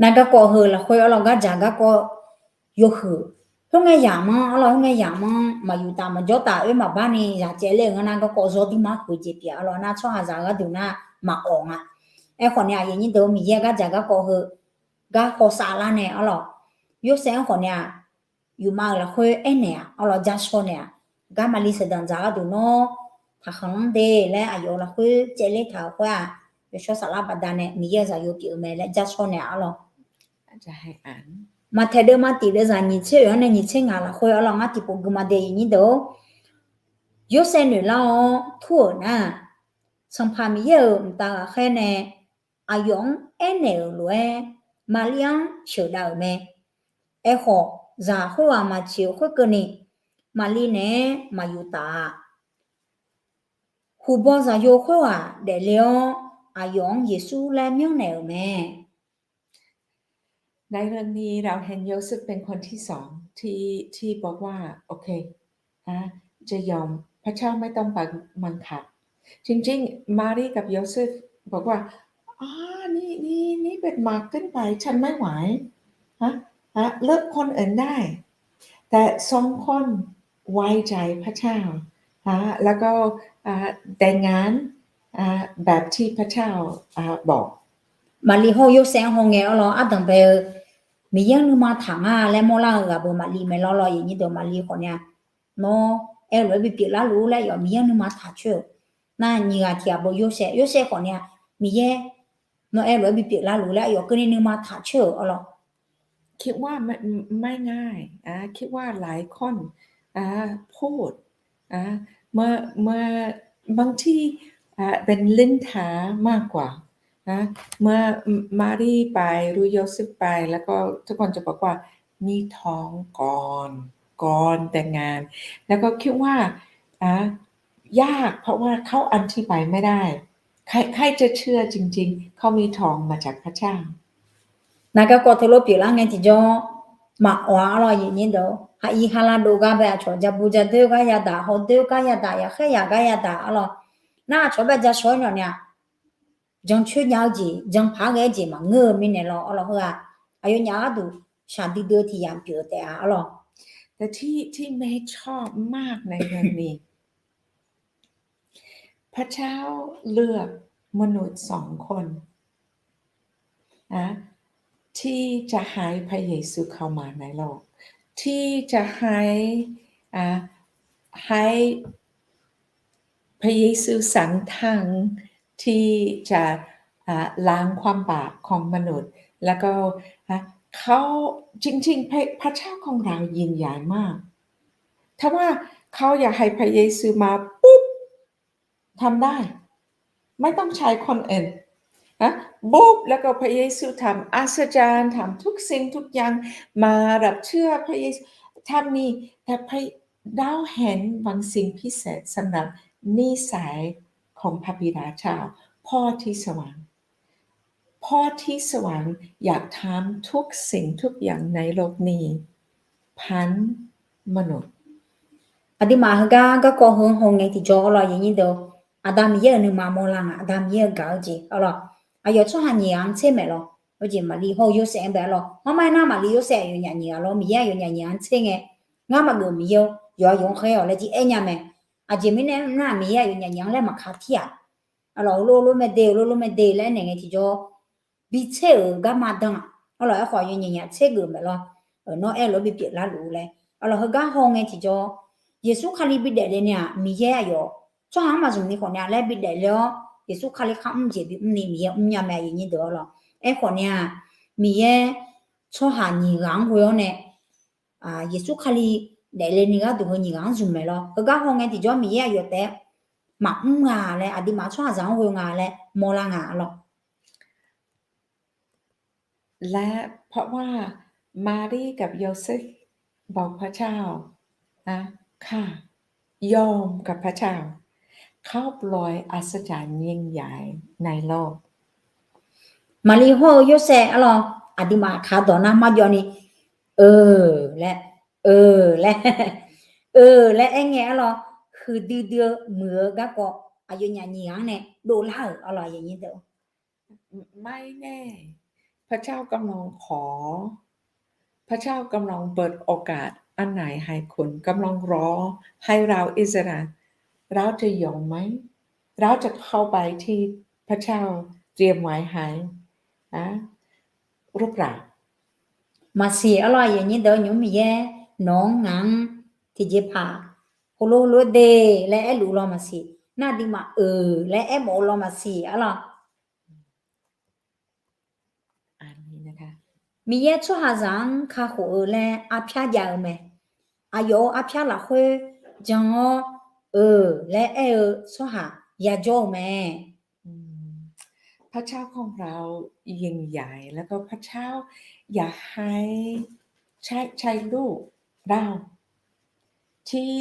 Nar garkawv heu lafkhoer arlawr, gardzaq garkawv yawhuiq, khoerngae yamq-anr arlawr, khoerngae yamq-anr maqyuf taf maqjawr taf oer maqbar ni zaq caevler-euq nga nar, garkawv zawr duimar huiq jeq pyeuf arlawr nar, tsawrhaqzaq-eu gharduq nar maqawq nga. Aerkhawf ni aqyuif nyir deuq-eu Miqyaer gardzaq garkawv heu gar hawsav lar nae arlawr, Yorsaev-anr khawf ni-aq, yufma-euq lafkhoer aernaeq-aq arlawr, ja shaw naeq-aq, gar Maqli sheuqdanq dzaq gharduq nawr taqkhanq lanr de laer aqyawf-eu lafkhoer caevler taq-euq khoer-aq, yawshawr saflar baqdanae Miqyaer-euq zaqyo pyeuf-eu mae laer ja shaw naeq-aq arlawr. Maqtaeq deuvma tiq deuvzaq nyiq tser oeq-anr nae nyiq tser ngaq lafkhoer arlawr ngar tiqpov guima dae iqnyir deuq-or, Yorsaev noeqlar-awr tur-euq nar-aq, Sanqpaq Miqyaer-euq mqtav ghaqkhaer nae aqyawf-anr aernaeq-euq lof-aer Maqlir-anr sheuqdav-euq mae. Aerkhawf, zaq khoerghaq maqtsoeq-eu khoerkeuvni, Maqlir naeq-aer maqyuftaf-a. Huqbaw zaqyo khoerghaq daefle-awr, aqyawf-anr Yeqsur laer myanrnaeq-euq mae. ในเรื่องนี้เราเห็นโยเซฟเป็นคนที่สองที่ที่บอกว่า โอเค อ่ะ จะยอม พระเจ้าไม่ต้องการบังคับ จริงๆ มารีกับโยเซฟ บอกว่า อ๋อ นี่นี่นี่เป็นหมากเกินไป ฉันไม่ไหว ฮะ ฮะ เลือกคนอื่นได้ แต่สองคนไว้ใจพระเจ้า ฮะ แล้วก็ อ่ะ แต่งงาน อ่ะ แบบที่พระเจ้า อ่ะ บอก Maqlir hawr-eu Yorsaev-anr hawngae arlawr ardanq bae-eu Miqyaer-anr nuima taq nga laer mawrlar-eu ghaq beu Maqlir mae lawr lawr, iqnyir deuq Maqlir khawf ni-a, nawr aer-eu lof-aer bipyeuf larluf laer yawf Miqyaer-anr nuima taq coer-euq nar, nyiq ghaq tiq ghaq beu Yorsaev, Yorsaev khawf ni-a, Miqyaer, nawr aer-eu lof-aer bipyeuf larluf laer aqyawf keuvni nuima taq coer-euq arlawr คิดว่าไม่ง่าย อ่ะ คิดว่าหลายคน อ่ะ พูด อ่ะ เมื่อเมื่อบางที อ่ะ เป็นนินทามากกว่า นะ เมื่อมารีไป หรือโยเซฟไป แล้วก็ทุกคนจะบอกว่า มีท้องก่อน ก่อนแต่งงาน แล้วก็คิดว่า อ่ะ ยาก เพราะว่าเขาอธิบายไม่ได้ ใคร ใครจะเชื่อจริงๆ เขามีท้องมาจากพระเจ้า Nar garkawv teulof pyeuflar ngae tiqjawr, maqawf-a arlawr, iqnyir deuq, haqiq halar dov gar bae aqcawq jabu jadoer gar yadaq, hawdoer gar yadaq, yaqkhaer yaq gar yadaq arlawr. Nar aqcawq bae jashawr-aer nawq ni-aq, jancoer nya-eu jeq, janpaq-aer ghae-eu jeq maqngeur-eu mirnae lawr arlawr, heu-aq, aqyawfnyaf gharduq shaqdui dui-eu tiq yamq pyeuf-eu taef-a arlawr. แต่ที่ที่แม่ชอบมากในเรื่องนี้ พระเจ้าเลือกมนุษย์สองคน นะ ที่จะให้พระเยซูเข้ามาในโลก ที่จะให้ อ่ะ ให้พระเยซูสันทางที่จะ อ่ะ ล้างความบาปของมนุษย์ แล้วก็ อ่ะ เขา จริงๆ พระ พระเจ้าของเรายิ่งใหญ่มาก ถ้าว่าเขาอยากให้พระเยซูมาปุ๊บ ทำได้ ไม่ต้องใช้คนอื่น นะ ปุ๊บ แล้วก็พระเยซูทำอัศจรรย์ ทำทุกสิ่งทุกอย่าง มารับเชื่อพระเยซู ทำนี่ แต่พระ เราเห็นบางสิ่งพิเศษสำหรับนิสัยของพระบิดาเจ้า พ่อที่สวรรค์ พ่อที่สวรรค์อยากทำทุกสิ่งทุกอย่างในโลกนี้ ผ่านมนุษย์ Aqduimaf heugar garkawv heu-anr hawngae tiqjawr arlawr, iqnyir deuq, Aqda Miqyaer-euq nuima mawrlar nga, Aqda Miqyaer-euq gaq-eu jeq arlawr, aqyawf tsawrhaq nyiq ghaq-anr tser maeq lawr, heujeq Maqlir hawr-eu Yorsaev-anr bae arlawr, marmar aernar Maqlir Yorsaev aqyawfnyaf nyiq ghaq lawr, Miqyaer aqyawfnyaf nyiq ghaq-anr tser ngae, ngar maqgeuf Miqyaer-or, yawqha yawq-anr khaer-awq laer jir aer nya mae. Aqjeq mirnae nar Miqyaer aqyawfnyaf nyiq ghaq-anr laer maqka tir-aq, arlawr, heulof lof mae de, heulof lof mae de laer aernaeq ngae tiqjawr, bitser-euq garma dan-aq arlawr, aerkhawf aqyawfnyaf nyiq ghaq tser geuf maeq lawr, nawr aer-eu lof-aer bipyeuf larluf laer arlawr, heugar hawngae tiqjawr, Yeqsur Kali bidaef le ni-aq, Miqyaer aqyawf tsawrhaq-anr maqzmq ni khawf nya laer bidaef le-awr, Yeqsur Kali kharmr jeq bimr ni Miqyaer mrnya mae, iqnyir deuq arlawr. Aerkhawf ni-aq, Miqyaer tsawrhaq nyiq ghaq-anr ghoe-awr nae, Yeqsur Kali daefle ni gharduq heu nyiq ghaq-anr zmq maeq lawr. Heugar hawngae tiqjawr Miqyaer aqyawf taef-aer maqmr nga laer, aqduimaf tsawrhaqzaq-anr ghoe nga laer mawrlar nga arlawr. และเพราะว่ามารีกับโยเซฟบอกพระเจ้า อ่ะ ค่ะ ยอมกับพระเจ้า เขาปล่อยอัศจรรย์ยิ่งใหญ่ในโลก Maqlir hawr-eu Yorsaev arlawr, aqduimaf kaq dawq nar marjawv ni, eu laer, eu laer, eu laer aer ngae arlawr, huiqdui dui-eu muiq-eu garkawv aqyawfnyaf nyiq ghaq-anr nae dovlar-euq arlawr, ไม่แน่ พระเจ้ากำลังขอ พระเจ้ากำลังเปิดโอกาสอันไหนให้คุณ กำลังรอให้เราอิสราเอล เราจะยอมไหม เราจะเข้าไปที่พระเจ้าเตรียมไว้ให้ นะ หรือเปล่า Maqsiq arlawr, aqyuif aqnyir deuq, nymq-mr Miqyaer nawq-anr ngaq-anr tiqjeqpaq heulof heulof de laer aerluf-eu law maqsiq. Nar aqduimaf-euq laer aermawf-eu law maqsiq arlawr. Miqyaer tsawrhaqzaq-anr kakhof-eu laer arpyar jav-eu mae. Aqyawf-euq arpyar lafkhoer jan-awr, eu laer aer-eu tsawrhaq yajawr-eu mae. อืม พระเจ้าของเรายิ่งใหญ่ แล้วก็พระเจ้าอยากให้ใช้ ใช้ลูกเรา ที่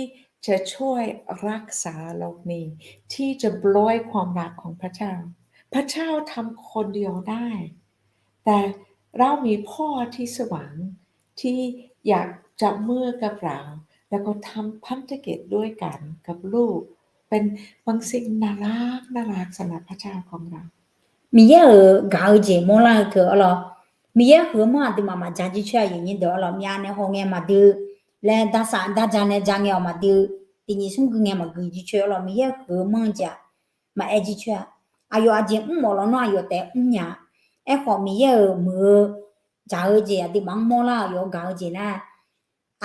จะช่วยรักษาโลกนี้ ที่จะโปรยความรักของพระเจ้า พระเจ้าทำคนเดียวได้ แต่เรามีพ่อที่สวรรค์ที่อยากจับมือกับเรา แล้วก็ทำพันธกิจด้วยกันกับลูก เป็นบางสิ่งน่ารักน่ารักสำหรับพระเจ้าของเรา Miqyaer-euq gaq-eu jeq mawrlar-eu keuv arlawq. Miqyaer huiq-eu manr aqduimaf maqja jircoer-a, aqyuif aqnyir deuq arlawq. Myav nae hawngae maqdui laer, darsaq darja nae ja ngae-awq maqdui, tiq nyiq smr gui ngae maqgui jircoer arlawq. Miqyaer huiq-eu manr-eu jeq-aq, maqaer jircoer-a. Aqyawf aqjeq mrmawf lawnmr aqyawf taef mrnya. Aerkhawf Miqyaer-euq muiq-eu dzaq-eu jeq aqduimaf-anr mawrlar-eu, aqyawf-euq gaq-eu jeq nar,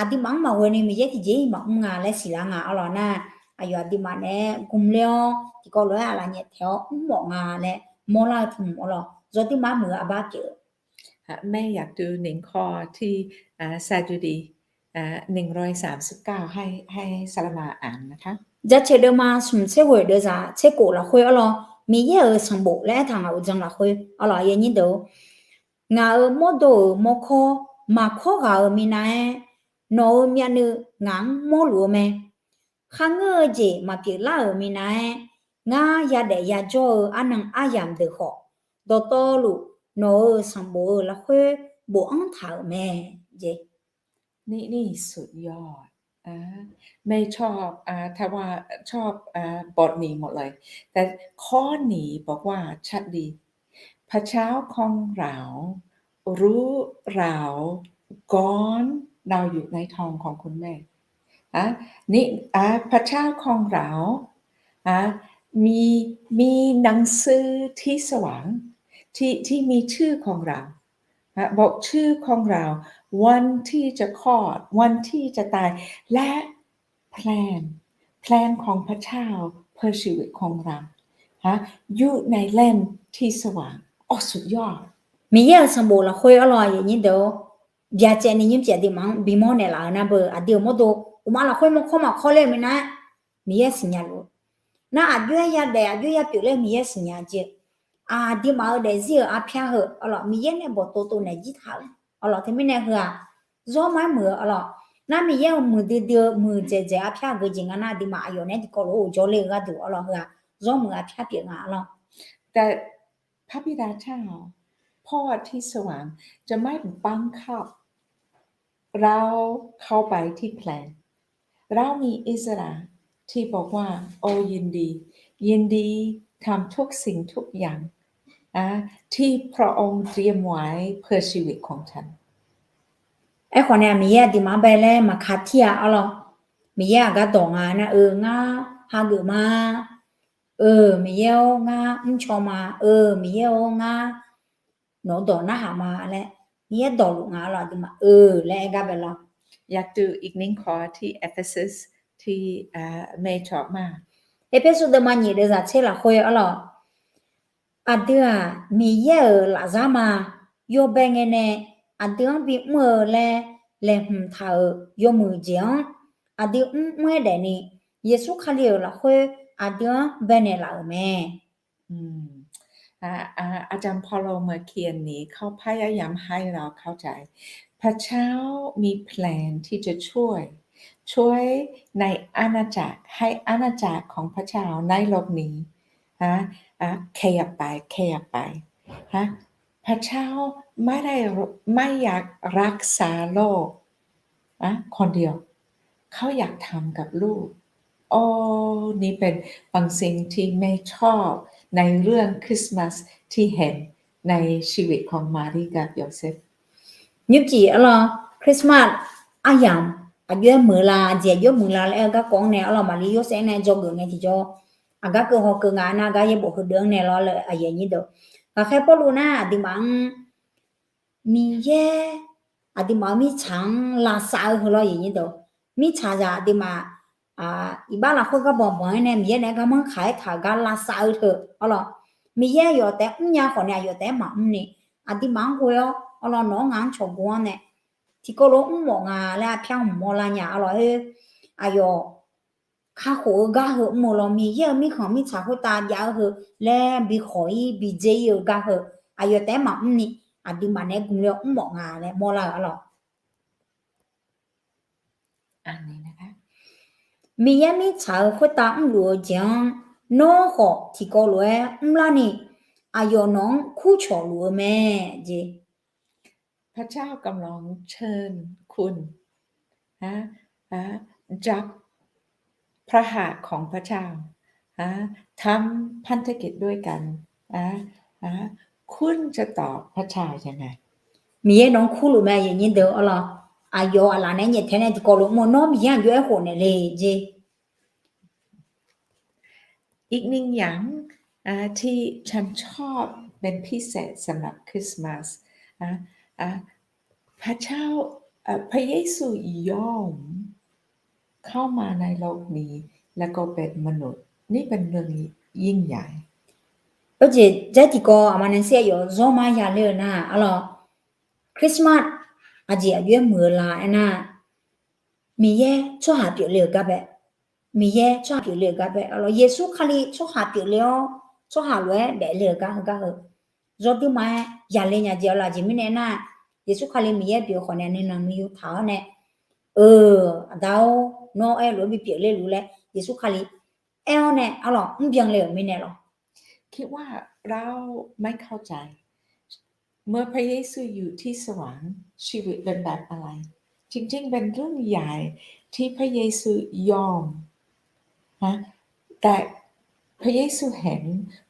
aqduimaf-anr maqghoe ni Miqyaer tiqjeq-iq maqmr nga laer siqlar nga arlawq nar, aqyawf aqduimaf naeq-aer gmler-awr tiqkawv lof-aer aqlaf nyaef taeq-awr mrmawf nga laer mawrlar-eu tmq arlawq. Yawduimaf muiq-eu arbar pyeuf-eu แม่อยากดูหนึ่งข้อที่ สดุดี หนึ่งร้อยสามสิบเก้า ให้ ให้สลามาอ่านนะคะ Jaceuq deuvma smq tser ghoeq deuvzaq tser kof lafkhoer arlawq, Miqyaer-euq sanqbof laer aertaq ngaq-euq jan lafkhoer arlawq, aqyuif aqnyir deuq-or, ngaq-euq mawrdo-euq mawrkawr maqkawr ghaq-euq minav-aer, nawq-euq myavnuiv ngaq-anr mawrluf-eu mae. Kharngeur-eu jeq maqpyeuf lar-euq minav-aer, ngar yadaef yajawr-eu arnan aryamq deuq khawf, dawqtawvluf nawq-euq sanqbof-eu lafkhoer bofanr taq-euq mae. นี่ นี่สุดยอด อ่า ไม่ชอบ อ่า ถ้าว่าชอบ อ่า บทนี้หมดเลย แต่ข้อนี้บอกว่าชัดดี พระเจ้าของเรารู้เราก่อนเราอยู่ในท้องของคุณแม่ อ่ะ นี่ อ่ะ พระเจ้าของเรา อ่ะ มี มีหนังสือที่สว่าง ที่ ที่มีชื่อของเรา อ่ะ บอกชื่อของเรา วันที่จะคลอด วันที่จะตาย และ แพลน แพลนของพระเจ้าเพื่อชีวิตของเรา ฮะ อยู่ในเล่มที่สว่าง โอ้ สุดยอด Miqyaer-euq sanqbof lafkhoer arlawq, aqyuif aqnyir deuq-or, byacaevni nymrcif aqduimaf-anr bimawr naeqlaf-eu nar beu, aqdui-euq mawrdo uqma lafkhoer mawrkawr maqkawr ler-eu minav-aer, Miqyaer siqnya luf-eu nar, aqjox-aer yadaef aqjox-aer yapyeuf ler-eu Miqyaer siqnya jeq. Aqduimaf-euq daefzir-euq arpyar heu arlawq, Miqyaer nae bawqtov tov naeq jir taq-eu arlawq. Teumirnae heu-aq, zawr ma-aer muiq-eu arlawq. Nar Miqyaer-euq muiqdui dui-eu muiqdzaeq dzaeq arpyar geujeq nga nar, aqduimaf aqyawf naeq-aer tiqkawv lof-aer ghofjawr ler-eu gharduq arlawq, heu-aq zawr muiq-eu arpyar pyeuf nga arlawq. แต่พระบิดาเจ้า พ่อที่สวรรค์จะไม่บังคับ เราเข้าไปที่แพลน เรามีอิสระที่บอกว่า โอ้ ยินดี ยินดีทำทุกสิ่งทุกอย่าง นะ ที่พระองค์เตรียมไว้เพื่อชีวิตของฉัน Aerkhawf nae Miqyaer aqduimaf-anr bae laer maqka tir-a arlawq. Miqyaer aqgar dawq nga nar, eu, ngar hageuf ma. Eu, Miqyaer-or, ngar mrcaw ma. Eu, Miqyaer-or, ngar nawq-eu dawq narhaq ma laer, Miqyaer dawqluf nga arlawq, aqduimaf eu laer aer gar bae lawr. อยากดูอีกหนึ่งข้อที่ Ephesus ที่ ไม่ชอบมาก Erpersu deuvma nyiq deuvzaq tser lafkhoer arlawq. Aqdui-aq, Miqyaer-euq lafzar ma. Yawbae ngae nae aqdui-anr bimr-eu laer laeqhmq taq-euq yawmuiq jeq-anr aqdui mrmr-aer daefni, Yeqsur Kali-euq lafkhoer aqdui-anr baenaeq laf-euq mae. อาจารย์เปาโลเมื่อเขียนนี้ เขาพยายามให้เราเข้าใจ พระเจ้ามีแผนที่จะช่วย ช่วยในอาณาจักร ให้อาณาจักรของพระเจ้าในโลกนี้ ฮะ ขยับไป ขยับไป ฮะ พระเจ้าไม่ได้ ไม่อยากรักษาโลก นะ คนเดียว เขาอยากทำกับลูก โอ้ นี่เป็นบางสิ่งที่แม่ชอบในเรื่องคริสต์มาสที่เห็นในชีวิตของมารีกับโยเซฟ Nymrcif arlawq, Christmas aryamq aqjox-aer muiqlar, jeq aqjox muiqlar laer aer-eu garkawv-anr nae arlawq, Maqlir Yorsaev-anr nae dzawgeuf ngae tiqjawr, aqgar keuv haw keuv nga nar, gar yaerbof heudeuq-anr nae lawr laer aqyuif aqnyir deuq. Ghaqkhaer Pawrluv nar aqduimaf-anr Miqyaer aqduimaf-euq mirtsaq-anr lavsav-eu heu lawr, aqyuif aqnyir deuq. Mirtsaqzaq aqduimaf iqbax lafkhoer gar banq banq-aer nae Miqyaer naeq-aer garmanr kaq-aer taq-euq gar lavsav-eu teu arlawq. Miqyaer aqyawf taef-aer mrnya khawf nae aqyawf taef-aer maqmr ni, aqduimaf-anr ghoe-awr Arlawr, nawq-anr ngaq-anr cawqgov-anr nae tiqkawv lof-aer mrmawf nga laer arpyar hmq mawrlar nya. Arlawr, heu aqyawf kakhof-eu gar heu mr-eu lawr, Miqyaer-euq mirkhanq mirtsaq khoertav jav-eu heu laer bi khawq-ir bi dzer-ir-eu gar heu, aqyawf taef-aer maqmr ni, aqduimaf naeq-aer gmq le-awr mrmawf nga laer mawrlar-euq arlawr. Miqyaer mirtsaq-eu khoertav mrluf-eu jeq-anr nawr khawf tiqkawv lof-aer mrlarni, aqyawf nawq-anr kurcawq luf-eu mae jeq. พระเจ้ากำลังเชิญคุณ นะ นะ จับพระหัตถ์ของพระเจ้า นะ ทำพันธกิจด้วยกัน นะ นะ คุณจะตอบพระเจ้ายังไง Miqyaer nawq-anr kurluf mae, aqyuif aqnyir deuq arlawr. Aqyawf aqlaf nae nyaeftaeq nae tiqkawv lof mr-eu nawr Miqyaer aqjox-aer khofnaeq le jeq. อีกหนึ่งอย่าง ที่ฉันชอบเป็นพิเศษสำหรับคริสต์มาส พระเจ้า พระเยซูยอมเข้ามาในโลกนี้ แล้วก็เป็นมนุษย์ นี่เป็นเรื่องยิ่งใหญ่ Aqjeq jar tiqkawv aqma nae sir aqyawf zawr ma ya ler-eu nar arlawr, Christmas aqjeq aqjox-aer muiq-eu la aernar, Miqyaer tsawrhaq pyeufle-euq gar bae, Miqyaer tsawrhaq pyeufle-euq gar bae arlawr, Yeqsur Kali tsawrhaq pyeufle-awr tsawrhaq lof-aer daefle-euq gar heugar heu, zawr duima-aer ya le nya jeq arlawr. Aqjeq mirnae nar, Yeqsur Kali Miqyaer pyeuf-eu khawf nae nuinanq nuiyu taq-awr nae, Eu, Aqda-or, nawr aerlof-aer bipyeuf ler luf laer Yeqsur Kali aer-awr nae arlawr mrbyan le-euq mirnae lawr. คิดว่าเราไม่เข้าใจ เมื่อพระเยซูอยู่ที่สวรรค์ ชีวิตเป็นแบบอะไร จริงๆ เป็นเรื่องใหญ่ ที่พระเยซูยอม นะ แต่พระเยซูเห็น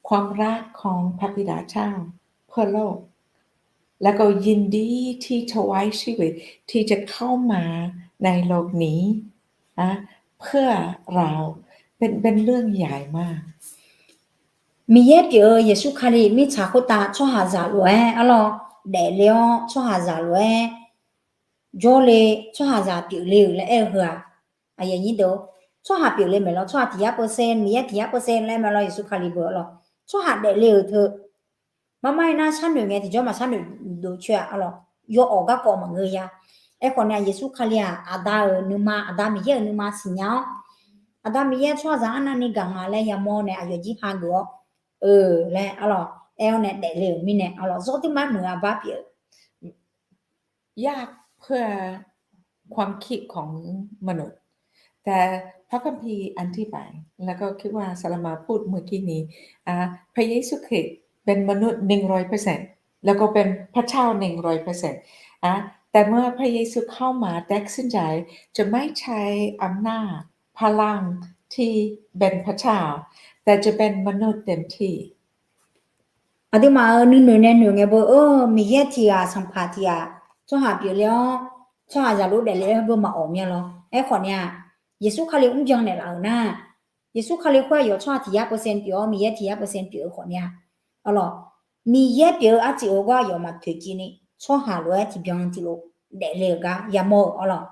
ความรักของพระบิดาเจ้าเพื่อโลก แล้วก็ยินดีที่ถวายชีวิตที่จะเข้ามาในโลกนี้ นะ เพื่อเรา เป็น เป็นเรื่องใหญ่มาก Miqyaer pyeuf-eu Yeqsur Kali mirtsaq khoertav tsawrhaqzaq lof-aer arlawr daefle-awr tsawrhaqzaq lof-aer jawrle, tsawrhaqzaq pyeufle-euq laer aer-eu heu-aq, tsawrhaq pyeufle maeq lawr, tsawrhaq tiq yar percent, Miqyaer tiq yar percent laer mae lawr, Yeqsur Kali beu arlawr, tsawrhaq daefle-euq teu. Marmar-aer nar sharnoeq ngae tiqjawr maqsharnoeq dov coer-a arlawr, yawawf garkawv maqngeur ya. Aerkhawf nae Yeqsur Kali-aq Aqda-euq nuima, Aqda Miqyaer-euq nuima siqnya-awr, Aqda Miqyaer tsawrhaqzaq arnavni gaq nga laer yamawr nae aqyawf jir hageuf-awr, Eu laer arlawr aer-awr nae daefle-euq mirnae arlawr, zawr duima-aer muiq-eu aqbar pyeuf-eu ยากเพื่อความคิดของมนุษย์ แต่พระคัมภีร์อธิบาย แล้วก็คิดว่าสลามาพูดเมื่อกี้นี้ พระเยซูคริสต์เป็นมนุษย์หนึ่งร้อยเปอร์เซ็นต์ แล้วก็เป็นพระเจ้าหนึ่งร้อยเปอร์เซ็นต์ แต่เมื่อพระเยซูเข้ามาตัดสินใจจะไม่ใช้อำนาจพลังที่เป็นพระเจ้า แต่จะเป็นมนุษย์เต็มที่ Aqduimaf-euq nuinoeq nae noeq ngae beu, Miqyaer tiq ghaq sanqpaq tiq ghaq tsawrhaq pyeufle-awr tsawrhaqzaq lof-aer daefle-aer beu maqawq mya lawr. Aerkhawf nae-aq, Yeqsur Kali mrbyan naeqlaf-euq nar, Yeqsur Kali khoer aqyawf tsawrhaq tiq yar percent pyeuf-awr Miqyaer tiq yar percent pyeuf-eu khawf nae-aq, arlawr, Miqyaer pyeuf-eu arciv-eu gawr aqyawf maqtoeq civ ni tsawrhaq lof-aer tiqbyan tiqlof daefle-euq gar yamawr-eu arlawr.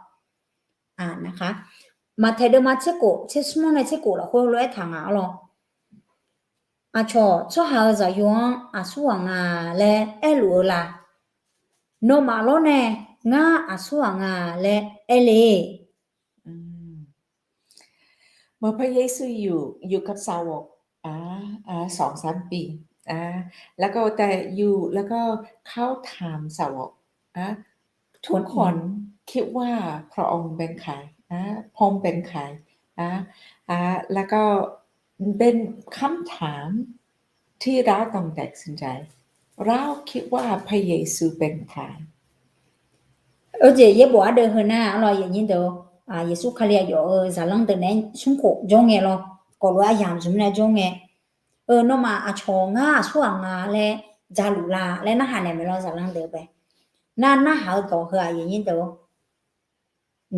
Maqtaeq deuvma tserkof tsersmr nae tserkof lafkhoer lof-aer taq nga arlawr. Aqcawq tsawrhaq-euq zaqyo-anr aqsurghaq nga laer aerluf-eu la? Nawmaf lawr nae ngar aqsurghaq nga laer aer le. เมื่อพระเยซูอยู่ อยู่กับสาวก อ่า อ่า สองสามปี อ่า แล้วก็แต่อยู่ แล้วก็เขาถามสาวก อ่า ทุกคนคิดว่าพระองค์เป็นใคร อ่า พระองค์เป็นใคร อ่า อ่า แล้วก็เป็นคำถามที่เราต้องตัดสินใจ เราคิดว่าพระเยซูเป็นใคร Aqjeq yaerbof ardeuv heu nar arlawr, aqyuif aqnyir deuq, Yeqsur Kali aqyawf-euq zaqlanr deuq naeq-aer smrkhof jawr ngae lawr, kawflof-aer yamq zmq nae jawr ngae, Eu, nawmaf aqcawq ngar aqsurghaq nga laer jaluf la laer narhaq naeq maeq lawr, zaqlanr deuq bae. Nar narhaq-eu dawq heu-aq, aqyuif aqnyir deuq,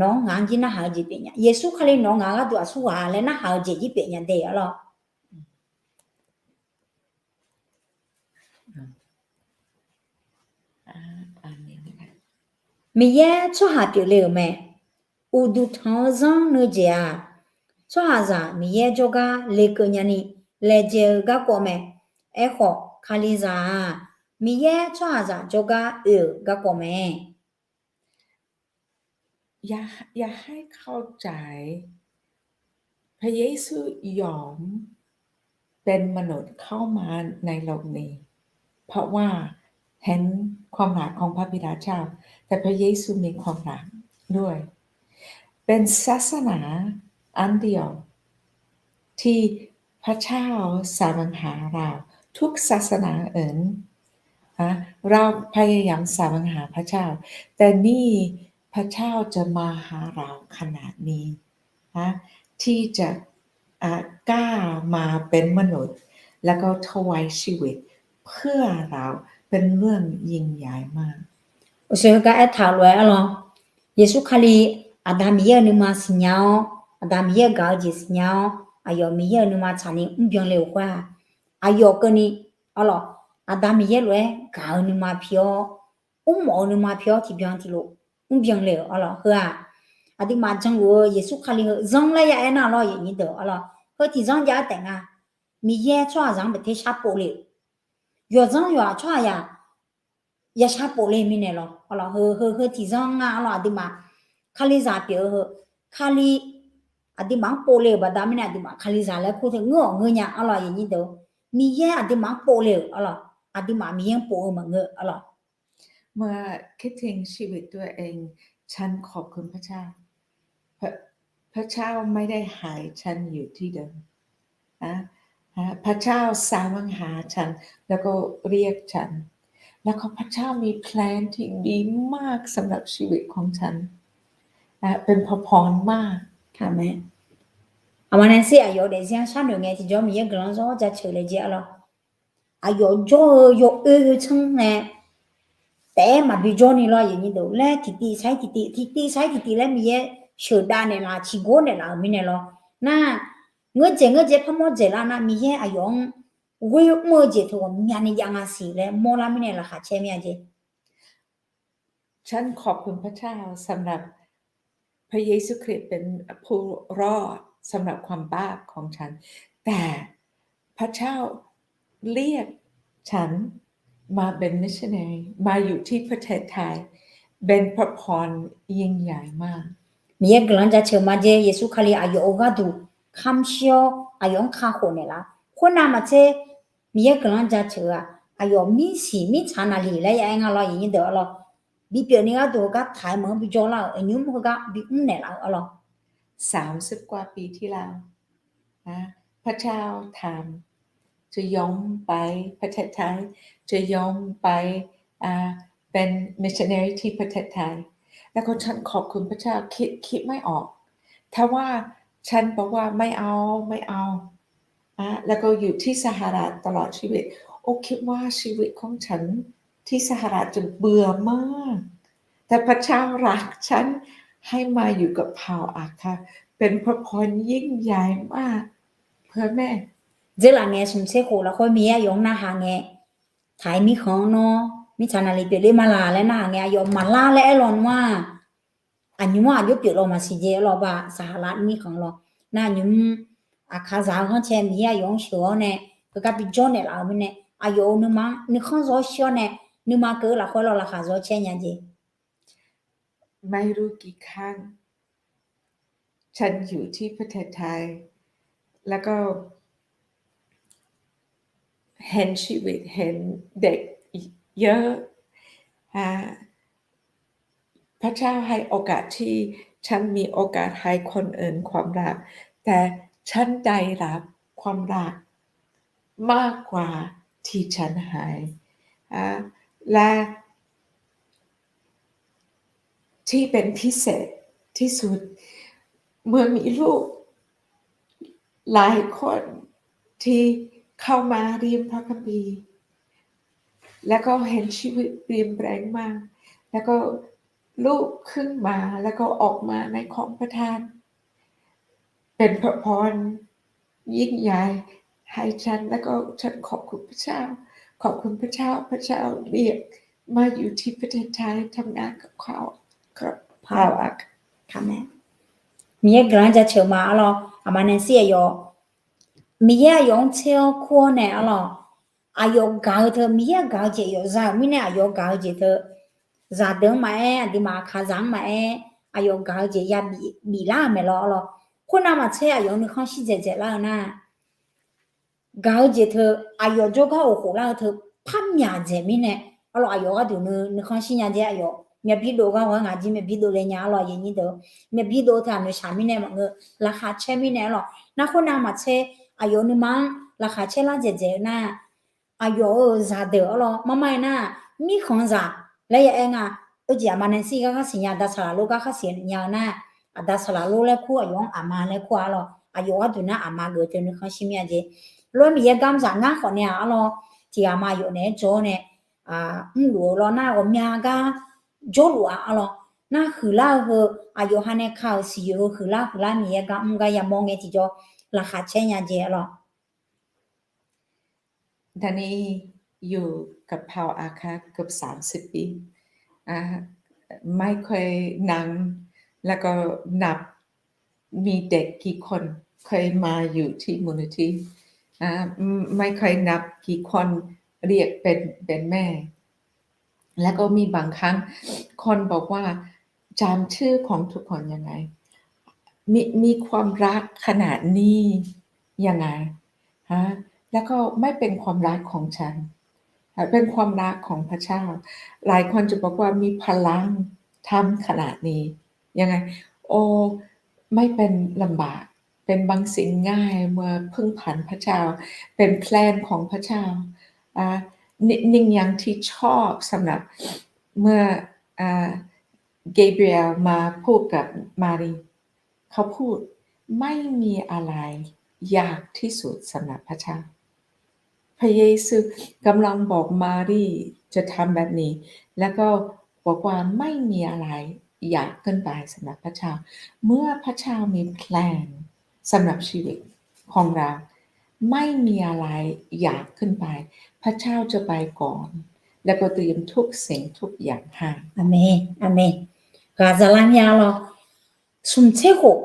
nawq-anr ngaq-anr jir narhaq-eu jeq pyeuf nya. Yeqsur Kali nawq-anr ngaq-anr gharduq aqsurghaq laer narhaq-eu jeq jir pyeuf nya de arlawr. Miqyaer tsawrhaq pyeufle-euq mae. Uqduq tanq-eu zanr nuijeq-aq, tsawrhaqzaq Miqyaer jawrgar lekeuv nyani laejae-eu garkawv mae. Aerkhawf, Kalizaq-aq, Miqyaer tsawrhaqzaq jawrgar oe-euq garkawv mae. อยาก อยากให้เข้าใจ พระเยซูยอมเป็นมนุษย์เข้ามาในโลกนี้ เพราะว่าเห็นความรักของพระบิดาเจ้า แต่พระเยซูมีความรักด้วย เป็นศาสนาอันเดียวที่พระเจ้าแสวงหาเรา ทุกศาสนาอื่น นะ เราพยายามแสวงหาพระเจ้า แต่นี่พระเจ้าจะมาหาเราขนาดนี้ นะ ที่จะ อ่ะ กล้ามาเป็นมนุษย์ แล้วก็ถวายชีวิตเพื่อเรา เป็นเรื่องยิ่งใหญ่มาก Uqshoe heugar aertaq-eu lof-aer arlawr, Yeqsur Kali Aqda Miqyaer-euq nuima siqnya-awr, Aqda Miqyaer-euq gaq-eu jeq siqnya-awr, aqyawf Miqyaer-euq nuima tsaqni mrbyan le-euq khoer-aq, aqyawf keuvni arlawr, Aqda Miqyaer lof-aer gaq-eu nuima pi-awr, mrmawf-eu nuima pi-awr tiqbyan tiqlof mrbyan le-euq arlawr. Heu-aq, aqduimaf janluf-eu Yeqsur Kali heu zanr laer ya aernar lawr, aqyuif aqnyir deuq arlawr, heu tiqzanr jav-aer taef nga. Miqyaer tsawrhaqzaq-anr baqter sharpov le-euq, yawqzanr yawqghaq tsawrhaqzaq ya sharpov le mirnae lawr arlawr, heu heu heu tiqzanr nga arlawr, aqduimaf kalizaq pyeuf-eu heu, Kali aqduimaf-anr pov le-euq baqda mirnae aqduimaf kalizaq laer kur teu ngeur-awq ngeur nya arlawr, aqyuif aqnyir deuq, Miqyaer aqduimaf-anr pov le-euq arlawr, aqduimaf Miqyaer-anr pov-eu maqngeur arlawr. เมื่อคิดถึงชีวิตตัวเอง ฉันขอบคุณพระเจ้า พระ พระเจ้าไม่ได้ให้ฉันอยู่ที่เดิม นะ พระเจ้าแสวงหาฉัน แล้วก็เรียกฉัน แล้วก็พระเจ้ามีแพลนที่ดีมากสำหรับชีวิตของฉัน นะ เป็นพระพรมาก Aqmeq. Aqma nae sir aqyawf-eu daefzir-anr sharnoeq ngae tiqjawr Miqyaer guiqlanq-anr zawr jaceuq laejae arlawr. Aqyawf jawr-eu yawoer oe tsanr nae taef-aer maqbi jawrni lawr, aqyuif aqnyir deuq, laer tiqtiv sar-ir tiqtiv, tiqtiv sar-ir tiqtiv laer Miqyaer sheuqdav naeqlaf, ciqgor naeqlaf-euq mirnae lawr. Nar, ngeurdzaeq ngeurdzae parmawr dzaeqlar nar, Miqyaer aqyawf-anr ghoer mr-eu jeq teu ghawqmyani jav nga siq laer mawrlar mirnae laqkhaq caer mir-a jeq. ฉันขอบคุณพระเจ้าสำหรับพระเยซูคริสต์เป็นผู้รอดสำหรับความบาปของฉัน แต่พระเจ้าเรียกฉันมาเป็นมิชชันนารี มาอยู่ที่ประเทศไทย เป็นพระพรยิ่งใหญ่มาก Miqyaer guiqlanq-anr jaceuq ma jeq, Yeqsur Kali aqyawf-euq gharduq kamrshir-awr aqyawf-anr kakhof naeqlaf. Khoernav maqtser Miqyaer guiqlanq-anr jaceuq-aq, aqyawf mirsiq mirtsaq naqliq laer ya aer nga lawr, aqyuif aqnyir deuq arlawr. Bipyeuf ni gharduq heugar taq-aer meuq-anr bi jawrlar-euq aqnymr heugar bimr naeqlaf-eu arlawr. สามสิบกว่าปีที่แล้ว นะ พระเจ้าถาม จะยอมไปประเทศไทย จะยอมไป อ่า เป็นมิชชันนารีที่ประเทศไทย แล้วก็ฉันขอบคุณพระเจ้า คิด คิดไม่ออก ถ้าว่าฉันบอกว่าไม่เอา ไม่เอา อ่ะ แล้วก็อยู่ที่สหรัฐตลอดชีวิต โอ้ คิดว่าชีวิตของฉันที่สหรัฐจะเบื่อมาก แต่พระเจ้ารักฉันให้มาอยู่กับเผ่าอาคา เป็นพระพรยิ่งใหญ่มากเพื่อแม่ Dzeurlaf ngae smq tser khof lafkhoer Miqyaer aqyawf-anr narhaq ngae, taq-aer mirkhanq-anr nawr mirtsaq naqliq pyeufler ma laq laer narhaq ngae, aqyawf maqlar laer aer lawnmr-aq, aqnymr-anr aqjox pyeuflar maqsiq jeq arlawr, ba saqhaqlar mirkhanq lawr. Nar aqnymr aqkaqzaq-eu ghanrcae Miqyaer aqyawf-anr sheuq-awr nae, heugar bi jawr naeqlaf-euq mirnae, aqyawf-euq nuima nuikhanr zawr shir-awr nae, nuima keuv-eu lafkhoer lawr laqkhaq zawr caer nya jeq. ไม่รู้กี่ครั้ง ฉันอยู่ที่ประเทศไทย แล้วก็เห็นชีวิต เห็นเด็กเยอะ อ่า พระเจ้าให้โอกาสที่ฉันมีโอกาสให้คนอื่นความรัก แต่ฉันได้รับความรักมากกว่าที่ฉันให้ อ่า และ ที่เป็นพิเศษที่สุด เมื่อมีลูกหลายคนที่เข้ามาเรียนพระคัมภีร์ แล้วก็เห็นชีวิตเปลี่ยนแปลงมาก แล้วก็ลูกขึ้นมา แล้วก็ออกมาในของประทาน เป็นพระพร ยิ่งใหญ่ให้ฉัน แล้วก็ฉันขอบคุณพระเจ้า ขอบคุณพระเจ้า พระเจ้าเรียกมาอยู่ที่ประเทศไทย ทำงานกับเขา ครับ Power Ark. Miqyaer guiqlanq-anr jaceuq ma arlawr, aqma nae sir aqyawf, Miqyaer aqyawf-anr tser-awr kur-awr nae arlawr, aqyawf gaq-eu teu, Miqyaer gaq-eu jeq yawf za-euq mirnae aqyawf gaq-eu jeq teu, zaqdeuq-anr maqaer, aqduimaf aqkaqzaq-anr maqaer, aqyawf gaq-eu jeq ya bif, biflar-euq maeqlawr arlawr. Khoernav maqtser aqyawf nuikhanr shir dzaeqdzaeq lar-eu nar, gaq-eu jeq teu, aqyawf jawrgar of khoflar-eu teu, par myaq dzaeq mirnae, arlawr aqyawf gharduq nuikhanr shir nya jeq aqyawf myavbir dov ghar-awr ngaq jir myavbir dov le nya arlawr aqyuif aqnyir deuq, myavbir dov teu aqnoeq shaq mirnae maqngeur, laqkhaq caer mirnae arlawr. Nar khoernav maqtser aqyawf nuima-anr laqkhaq caer lar dzaeqdzaeq-eu nar, aqyawf-euq zaqdeuq arlawr marma-aer nar, mirkhanqzaq laer ya aer nga. Oejeq aqma Nancy gar khar siqnya, aqda saqlaq lor gar khar siqnya-eu nar, aqda saqlaq lor laer kur, aqyawf-anr aqma laer kur-a arlawr, aqyawf gharduq nar aqma geuf teu nuikhanr shir mir-a jeq. Lof-aer Miqyaer gar mr zaq ngar khawf nae-aq arlawr, tiqghaq ma yawf naeq-aer jawr-awr nae, mrluf-eu lawr nar ghawqmya gar jawrluf-a arlawr. Nar huiqlar-eu heu, aqyawf ha nae ka-euq siqyoeq heu huiqlar huiqlar Miqyaer gar mr gar yamawr ngae tiqjawr, laqkhaq caer nya jeq arlawr. ตอนนี้อยู่กับพาวอาคัสเกือบสามสิบปี อ่า ไม่เคยนั่ง แล้วก็นับ มีเด็กกี่คนเคยมาอยู่ที่มูลนิธิ อ่า ไม่เคยนับกี่คนเรียกเป็น เป็นแม่ แล้วก็มีบางครั้งคนบอกว่า จำชื่อของทุกคนยังไง มี มีความรักขนาดนี้ยังไง ฮะ แล้วก็ไม่เป็นความรักของฉัน เป็นความรักของพระเจ้า หลายคนจะบอกว่ามีพลังทำขนาดนี้ ยังไง โอ้ ไม่เป็นลำบาก เป็นบางสิ่งง่ายเมื่อพึ่งพาพระเจ้า เป็นแพลนของพระเจ้า อ่า หนึ่ง หนึ่งอย่างที่ชอบสำหรับเมื่อ อ่า เกเบรียลมาพูดกับมารี เขาพูด ไม่มีอะไรยากที่สุดสำหรับพระเจ้า พระเยซูกำลังบอกมารีจะทำแบบนี้ แล้วก็บอกว่าไม่มีอะไรยากเกินไปสำหรับพระเจ้า เมื่อพระเจ้ามีแพลนสำหรับชีวิตของเรา ไม่มีอะไรยากเกินไป พระเจ้าจะไปก่อน แล้วก็เตรียมทุกสิ่งทุกอย่างให้ Aqmeq, aqmeq. Ghaq zaqlar mya lawr. Smq tser khof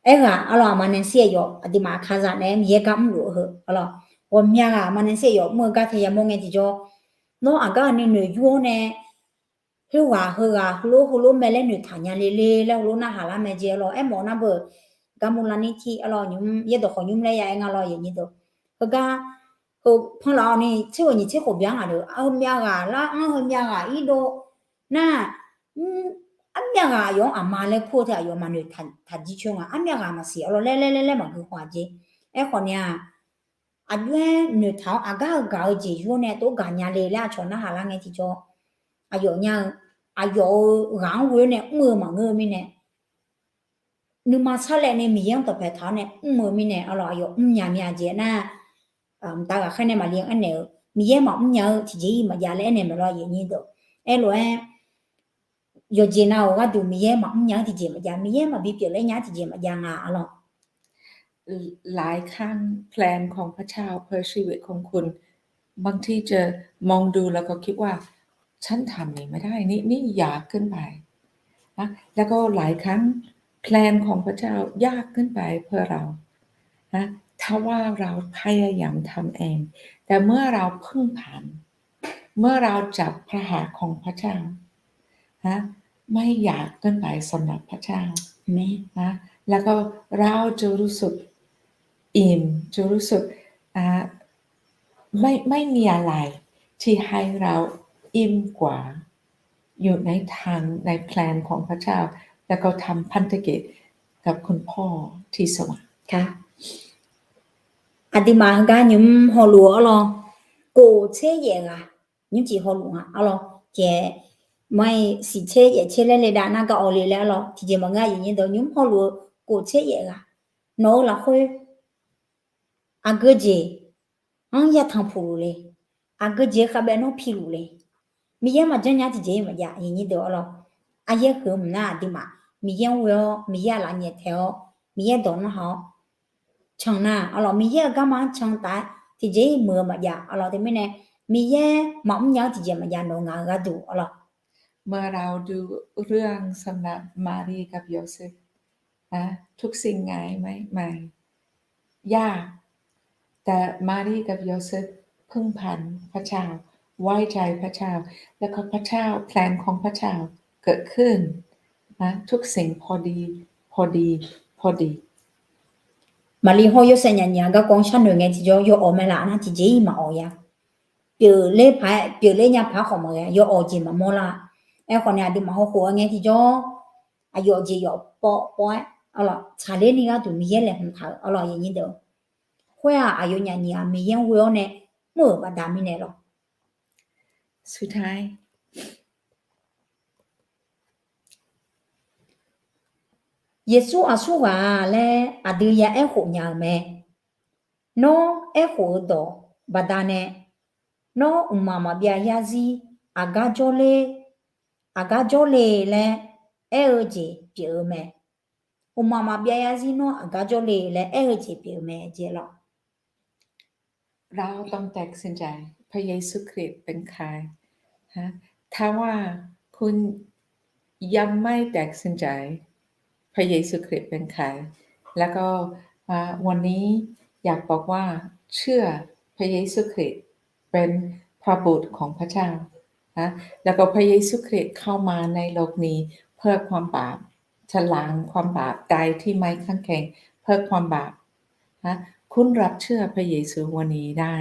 aerghaq arlawr, aqma Nancy aqyawf aqduimaf aqkaqzaq naeq-aer Miqyaer gar mrluf-eu heu arlawr. Ghawqmya ghaq aqma Nancy aqyawf mr-eu gar tae yamawr ngae tiqjawr, nawr aqgar-eu ni noeq yur-awr nae, khoerghaq heughaq heulof heulof mae laer noeqtaq nya le le laer heulof narhaq lar mae jeq arlawr. Aermawf nar beu, garmur larnir tir arlawr, nymr yaerdawq khawf nymr laer ya aer nga lawr aqyuif aqnyir deuq. Heugar heu panlaf-awr ni tser ghawq nyiq tser khof bya ngaq deuq, heumyav ghaq lar-anr heumyav ghaq irdov nar, armyav ghaq aqyawf-anr aqma laer kur-eu teu aqyawf maqnoeq taq jir coer nga, armyav ghaq maqsiq arlawr laer laer laer laer maqgui khawf-aq jeq. Aerkhawf ni-aq, aqjox-aer noeqtaq-awr aqgar-eu gaq-eu jeq yur-awr nae tov gaqnya le laer aqcawq narhaq lar ngae tiqjawr, aqyawf nya-eu, aqyawf-euq ghaq-anr ghoe-awr nae mr-eu maqngeur-eu mirnae, nuima sarlaev ni Miqyaer-anr dawqpae taq-awr nae mr-eu mirnae arlawr, aqyawf mrnya mya jeq nar, mqtav ghaqkhaer nae maqli-anr aernaeq-eu, Miqyaer maqmr nya-eu tiqjeq-iq maqjav laer aernaeq maeq lawr aqyuif aqnyir deuq. Aerlof-aer, yawqjeq nav-euq gharduq Miqyaer maqmr nya-eu tiqjeq maqjav, Miqyaer maqbi pyeufler nya-eu tiqjeq maqjav nga arlawr. หลายครั้งแพลนของพระเจ้าเพื่อชีวิตของคุณ บางทีจะมองดูแล้วก็คิดว่า ฉันทำนี้ไม่ได้ นี่ นี่ยากเกินไปนะ แล้วก็หลายครั้งแพลนของพระเจ้ายากเกินไปเพื่อเรานะ ถ้าว่าเราพยายามทำเอง แต่เมื่อเราพึ่งพา เมื่อเราจับพระหัตถ์ของพระเจ้า นะ ไม่ยากเกินไปสำหรับพระเจ้า นะ แล้วก็เราจะรู้สึกอิ่ม จะรู้สึก อ่า ไม่ ไม่มีอะไรที่ให้เราอิ่มกว่า อยู่ในทาง ในแพลนของพระเจ้า แล้วก็ทำพันธกิจกับคุณพ่อที่สวรรค์ Aqduimaf heugar nymq-mr hawluf-eu arlawr, kof tser yaef ghaq nymr cif hawluf nga arlawr. Tiqjeq maqaer, siq tser yaef tser laer le dav nar gar awq le laer arlawr. Tiqjeq maqngeur aqyuif aqnyir deuq, nymq-mr hawluf-eu kof tser yaef ghaq nawq-eu lafkhoer aqgeu jeq-anr yatanq puq luf le, aqgeu jeq khavbae nawr piluf le. Miqyaer maqjanr nya tiqjeq-iq maqjav aqyuif aqnyir deuq arlawr. Aryaer huiq-eu mqnar aqduimaf Miqyaer-anr ghoe-awr, Miqyaer aqlaf nyaeftaeq-awr, Miqyaer dawq narhaq-awr can nar arlawr, Miqyaer-euq garma-anr can taf-aer tiqjeq-iq muiq-eu maqjav arlawr. Teumirnae Miqyaer maqmr nya-anr tiqjeq maqjav nawq-eu ngaq-eu gharduq arlawr. เมื่อเราดูเรื่องสำหรับมารีกับโยเซฟ นะ ทุกสิ่งง่ายไหม ไม่ยาก แต่มารีกับโยเซฟ พึ่งพาพระเจ้า ไว้ใจพระเจ้า แล้วก็พระเจ้า แผนของพระเจ้าเกิดขึ้นนะ ทุกสิ่งพอดี พอดี พอดี Maqli hawr Yorsaev nyaf nyiq-aq garkawv-anr sharnoeq ngae tiqjawr yawawq mae laf nar tiqjeq-iq maqawq ya. Pyeufler paq-aer pyeufler nya paq-aer khawf maqghae yawawq jeq maqmawr lar. Aerkhawf nae aqduimaf hawkhof-eu ngae tiqjawr aqyawf jeq yawf pawv pawv-aer arlawq tsaqler ni gharduq Miqyaer laeqhmq taq-euq arlawq yanyir deuq. Khoer-aq aqyawfnyaf nyiq-aq Miqyaer-anr ghoe-awr nae mr-euq baqda mirnae lawq. Yeqsur aqsurghaq-a laer aqdui ya aerkhof nya-eu mae. Nawr aerkhof-eu dawq baqdanae, nawr mqmaq maqbyav yarzir aqgar jawrler, aqgar jawrle laer aer-eu jeq pyeuf-eu mae. Mqmaq maqbyav yarzir nawr aqgar jawrle laer aer-eu jeq pyeuf-eu mae jeq lawq. เราต้องตัดสินใจ พระเยซูคริสต์เป็นใคร ฮะ ถ้าว่าคุณยังไม่ตัดสินใจ พระเยซูคริสต์เป็นใคร แล้วก็ อ่า วันนี้อยากบอกว่าเชื่อพระเยซูคริสต์เป็นพระบุตรของพระเจ้า นะ แล้วก็พระเยซูคริสต์เข้ามาในโลกนี้เพื่อความบาป ชำระความบาป ตายที่ไม้กางเขน เพื่อความบาป นะ คุณรับเชื่อพระเยซูวันนี้ได้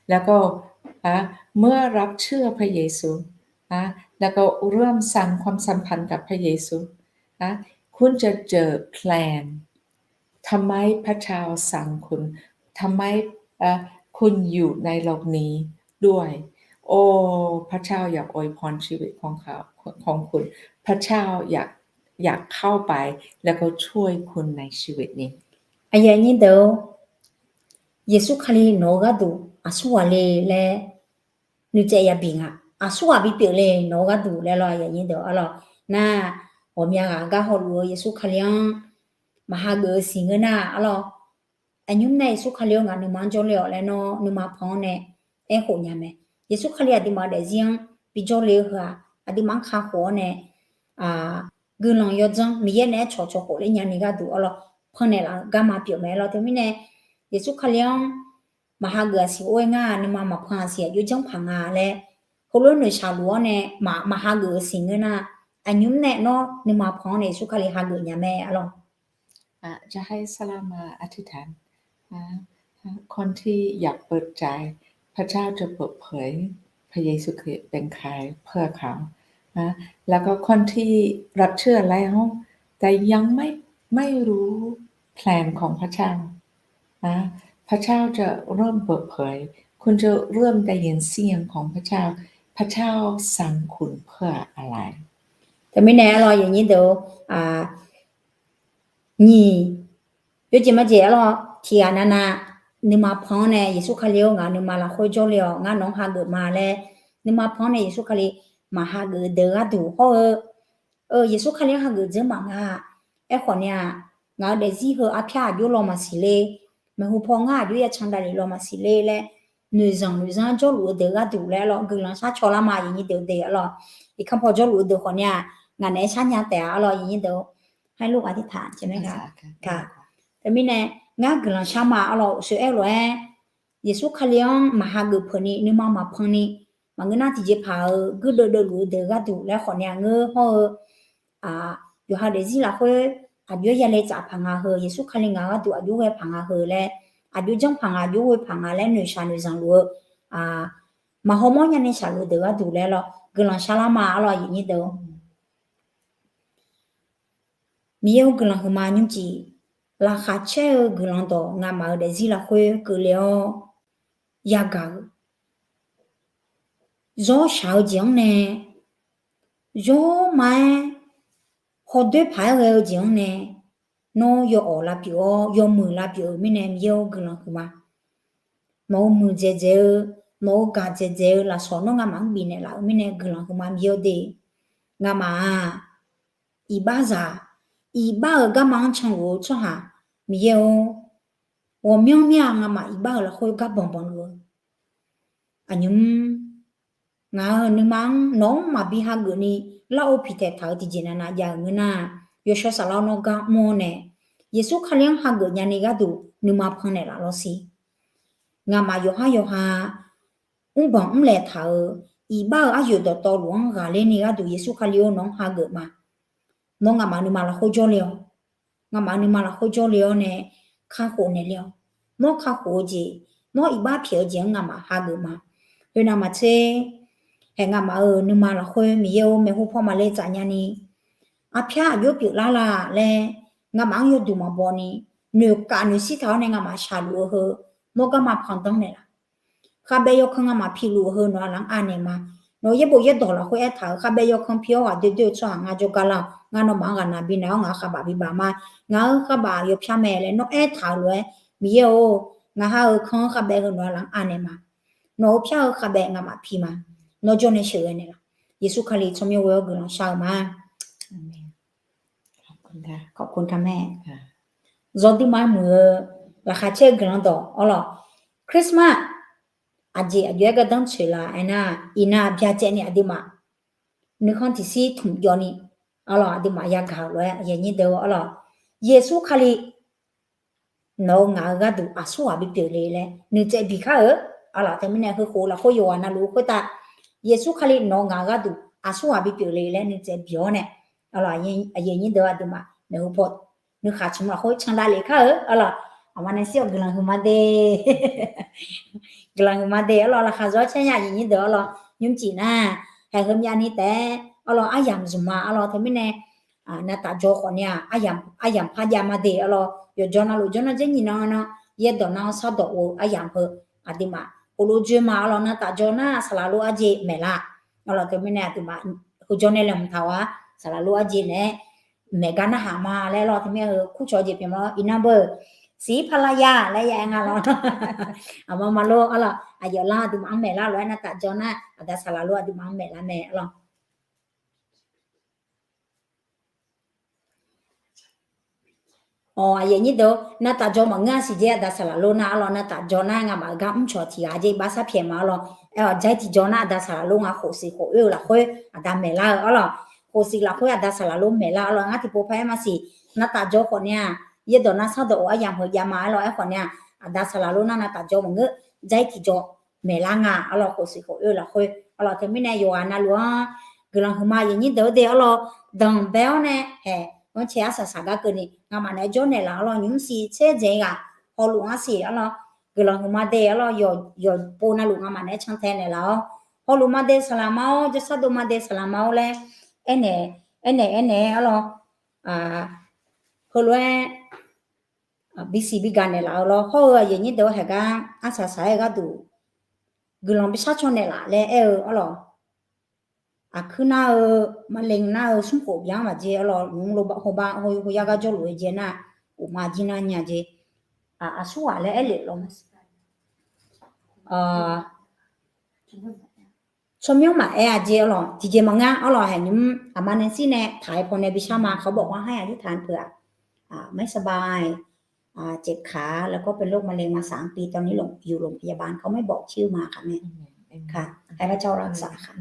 แล้วก็ นะ เมื่อรับเชื่อพระเยซู นะ แล้วก็เริ่มสร้างความสัมพันธ์กับพระเยซู นะ คุณจะเจอแผน ทำไมพระเจ้าสร้างคุณ ทำไม เอ่อ คุณอยู่ในโลกนี้ด้วย โอ้ พระเจ้าอยากอวยพรชีวิตของเขา ของคุณ พระเจ้าอยาก อยากเข้าไป แล้วก็ช่วยคุณในชีวิตนี้ Aqyuif aqnyir deuq-or, Yeqsur Kali nawq-eu gharduq aqsurghaq le laer nuitsaev yabi nga. Aqsurghaq bipyeuf le nawq-eu gharduq laer lawr, aqyuif aqnyir deuq-or, arlawq. Nar, ghawqmya ghaq gar hawluf-eu Yeqsur Kali-anr maq hageuf-eu siq ngeur nar, arlawq. Aqnymr nae Yeqsur Kali-anr ngaq nuima-anr jawrle-awq laer nawr nuima pan-anr nae aerkhof nya mae. Yeqsur Kali aqduimaf-eu daefzir-anr bijawr le-eu heu-aq, aqduimaf-anr kakhof-awr nae, guiqlanq yawdzanr Miqyaer naeq-aer cawqcawq khofler nyani gharduq arlawq, pannaeq laf-eu garma pyeuf mae lawr. Teumirnae Yeqsur Kali-anr maq hageuf-aq siq or-aer ngar nuima maqpan-aq siq aqjox janrpaq nga laer heulof noeqshaq luf-awr nae maq, maq hageuf-eu siq ngeur nar, aqnymr nae nawr nuima pan-anr nae Yeqsur Kali hageuf nya mae arlawq. จะให้สลามาอธิษฐาน คนที่อยากเปิดใจ พระเจ้าจะเปิดเผยพระเยซูคริสต์เป็นใครเพื่อเขา แล้วก็คนที่รับเชื่อแล้ว แต่ยังไม่ ไม่รู้แผนของพระเจ้า พระเจ้าจะเริ่มเปิดเผย คุณจะเริ่มได้ยินเสียงของพระเจ้า พระเจ้าสั่งคุณเพื่ออะไร Teumirnae arlawq, aqyuif aqnyir deuq-or, nyiq, yawjeq majeq arlawq, tiqghaq navnav nuima pan-anr nae Yeqsur Kali-or ngaq nuima lafkhoer jawrle-awq, ngar nawq-anr hageuf ma laer nuima pan-anr nae Yeqsur Kali maq hageuf deuq-eu gharduq hawr-eu, Yeqsur Kali-anr hageuf dzeur maqnga. Aerkhawf nae-aq, ngaq-eu daefzir heu arpyar aqjox law maqsiq ler, maeqhu paw ngar aqjox yacan davlef law maqsiq ler laer noeqzanq noeqzanr jawrluf-eu deuq-eu gharduq laer arlawq, guiqlanq shar caw lar ma, aqyuif aqnyir deuq-or, de arlawq. Irkanr paw jawrluf-eu deuq khawf nae-aq, ngaq naeq-aer sharnya taef-a arlawq, aqyuif aqnyir deuq-or. Haiq luf aqtirtaq jeq mae gaq. Teumirnae ngar guiqlanq shar ma arlawq, uqshoe aer-eu lof-aer Yeqsur Kali-anr maq hageuf peuq ni nuima maqpan ni, maqngeur nar tiqjeqpaq-euq guirdeuv deuvluf-eu deuq-eu gharduq laer khawf nae-aq ngeur hawr-eu, yawqha daefzir lafkhoer aqjox-aer yale tsaf paq nga heu, Yeqsur Kali ngaq-eu gharduq aqjox ghae paq nga heu laer, aqjox janr paq nga, aqjox ghoe paq nga laer noeqshaq noeqzanq luf-eu maq hawmawr nyani shaqluf-eu deuq-eu gharduq laer arlawq, guiqlanq shar lar ma arlawq, aqyuif aqnyir deuq-or. Miqyaer-or, guiqlanq huiqma nymrcif laqkhaq caer-eu guiqlanq dawq ngamaf-euq daefzir lafkhoer keuvle-awr yagaq-eu, zawr shaq-eu jeq-anr nae, zawr ma-aer hawdoer paq-aer ghae-eu jeq-anr nae, nawr yawawq lavpyeuf-awr yawmuiq lavpyeuf-euq mirnae Miqyaer-or, guiqlanq huiqma. Nawq-euq muiqdzaeq dzaeq-eu, nawq-euq gaq dzaeq dzaeq-eu lafsawq nawr ngamaf-anr bifnaeq laf-euq mirnae guiqlanq huiqma Miqyaer-or de. Ngamaf-aq, iqbaxzaq, iqbax-euq garma-anr canluf-eu tsawrhaq Miqyaer-or, ghawqmyanr mir-a ngamaf iqbax-euq lafkhoer gar banqbanq luf-eu. Aqnymr, ngaq-euq nuima-anr nawq-anr maqbi hageuf ni lar-eu piqtaeq taq-eu tiqjeq navnav jav-euq ngeur nar, yawshawr saflar nawr gar mr-awr nae, Yeqsur Kali-anr hageuf nyani gharduq nuima pannaeq laf lawr siq. Ngamaf yawqhar yawqha mrbanq mrlaeq taq-euq iqbax-euq aryoeq dawqtawvluf-anr ghaqler ni gharduq Yeqsur Kali-or nawq-anr hageuf ma. Nawr nga'maf nuima lafkhoer jawrle-awq. Nga'maf nuima lafkhoer jawrle-awr nae kakhof naeqle-awq. Nawr kakhof-eu jeq, nawr iqbax pyaeq-eu jeq-anr nga'maf hageuf ma. Khoernav maqtser, haeq nga'maf-euq nuima lafkhoer Miqyaer-or maeqhu paw maqle tsaf nyani, arpyar aqjox pyeuflar la laer nga'maf-anr yawduq maqbaw ni, noeqkaf noeqshir taq-awr nae nga'maf shaqluf-eu heu, nawr garma panqdanr naeqlaf. Khavbaev yawkan nga'maf piluf-eu heu nawq-aq laf-anr anaeq ma. Nawq-eu yaerbof yaerdawq lafkhoer aertaq-euq khavbaev yawkan pi-awr ghaqdoer doer-eu tsawrhaq ngar jawrgar lar-awq. Ngar nawmaf-anr ghaqnaq binaeq-awr ngaq-euq khavbaf bibaf ma. Ngaq-euq khavbaf yawpyar mae laer nawr aertaq-euq lof-aer, Miqyaer-or, ngaq ha-euq kan-anr khavbaev heu nawq-aq laf-anr anaeq ma. Nawq-eu pyar-eu khavbaev nga'maf pi ma. Nawr jawr nae sheuqghae naeqlaf. Yeqsur Kali tsawrmyanr ghoe-awr guiqlanq shar-eu ma. Zawduima muiq-eu laqkhaq caer-eu guiqlanq dawq arlawq, Christmas aqjeq aqjox-aer gardanr tsoeq laf aernar, iqnan byacaevni aqduimaf nuikhanr tiqshir tmq jawvni arlawq, aqduimaf yagaq-euq lof-aer aqyuif aqnyir deuq arlawq, Yeqsur Kali nawq-eu ngaq-eu gharduq aqsurghaq bipyeuf le laer nuitsaev biq kar-eu. Arlawq, teumirnae heukhof lafkhoer yawqghaq navluf-eu khoertav Yeqsur Kali nawq-eu ngaq-eu gharduq aqsurghaq bipyeuf le laer nuitsaev biq-awr nae, arlawq, aqyuif aqnyir deuq aqduimaf maeqhu paw nuikhaq tsmq lafkhoer candav lef kar-eu arlawq. Aqma nae shir-awq guiqlanq huiqma de. Guiqlanq huiqma de arlawq, laqkhaq zawr caer nya aqyuif aqnyir deuq arlawq, nymrcif nar, haeq heumyav ni taef-aer arlawq aryamq zmq ma arlawq, teumirnae navtaf dzaw khawf ni-aq, aryamq par jav ma de arlawq, yawqjawr navluf jawrnar janr nyiq nan nan, yaerdawq nar-awr shardawq of-eu aryamq heu, aqduimaf heulof dzoer ma arlawq, navtaf dzaw nar saqlaq lof arjeq maeqlar arlawq, teumirnae aqduimaf heujawr nae laeqhmq taq-awr-aq, saqlaq lof arjeq naeq-aer maeq gar narhaq ma laer arlawq, teumirnae heu kurcawq jeq pyeuf ma lawr, iqnan beu siq-ir palav ya laer ya-aer nga lawr. Aqma ma lor arlawq, aqyawf lar aqduimaf-anr maeqlar lof-aer navtaf dzaw nar aqda saqlaq lof aqduimaf-anr maeqlar mae arlawq. Awq, aqyuif aqnyir deuq, navtaf dzaw maqngeur-a siq jeq aqda saqlaq lof nar arlawq, navtaf dzaw nar ngamaf-euq gar mrcawq tiq ghaq jeq bavsar pyaeq ma arlawq. Aer-awq, jair tiqjaw nar aqda saqlaq lof nga khofsiq khof oer-eu lafkhoer aqda maeqlar-eu arlawq. Khofsiq lafkhoer aqda saqlaq lof maeqlar arlawq, ngar tiqpov par-aer maqsiq. Navtaf dzaw khawf ni-aq, yaerdawq nar shardawq of aryamq heu jav ma arlawq, aerkhawf ni-aq, aqda saqlaq lof nar navtaf dzaw maqngeur, jair tiqjaw maeqlar nga arlawq, khofsiq khof oer-eu lafkhoer arlawq, teumirnae yawqghaq navluf-anr guiqlanq huiqma aqyuif aqnyir deuq-eu de arlawq, danqbae-awr nae haeq, anrcae arsaq saq gar keuvni ngamaf naeq-aer jawrnaeq laf arlawq, nymrsiq tser dzaeq ghaq hawluf-anr siq arlawq, guiqlanq huiqma de arlawq, yawqpov navluf ngamaf naeq-aer cantae naeqlaf-awr, hawluf ma de saqlaq ma-or, jawrsar dov ma de saqlaq ma-or laer aernaeq, aernaeq aernaeq-aer arlawq, heulof-aer bisiq bigaq naeqlaf-eu lawr. Hawr-eu aqyuif aqnyir deuq-eu haeq gar arsaq saq-aer gharduq guiqlanq bishar caw naeqlaf laer aer-eu arlawq. Aqkuir nar-eu, maqle nar-eu smrkhof byan maqjeq arlawq, nymr lo hawba hoyar gar jawrluf-eu jeq nar, uqma jir nar nya jeq, aqsurghaq laer aer lef lawr ma. Tsawrmyanr maqaer-a jeq arlawq, tiqjeq maqngeur arlawq, haeq nymr aqma nae shir nae taq-aer pawnae bishar ma, เขาบอกว่าให้อธิษฐานเผื่อ ไม่สบาย เจ็บขา แล้วก็เป็นโรคมะเร็งมาสามปี ตอนนี้อยู่โรงพยาบาล เขาไม่บอกชื่อมาค่ะแม่ ค่ะ ให้พระเจ้ารักษาค่ะ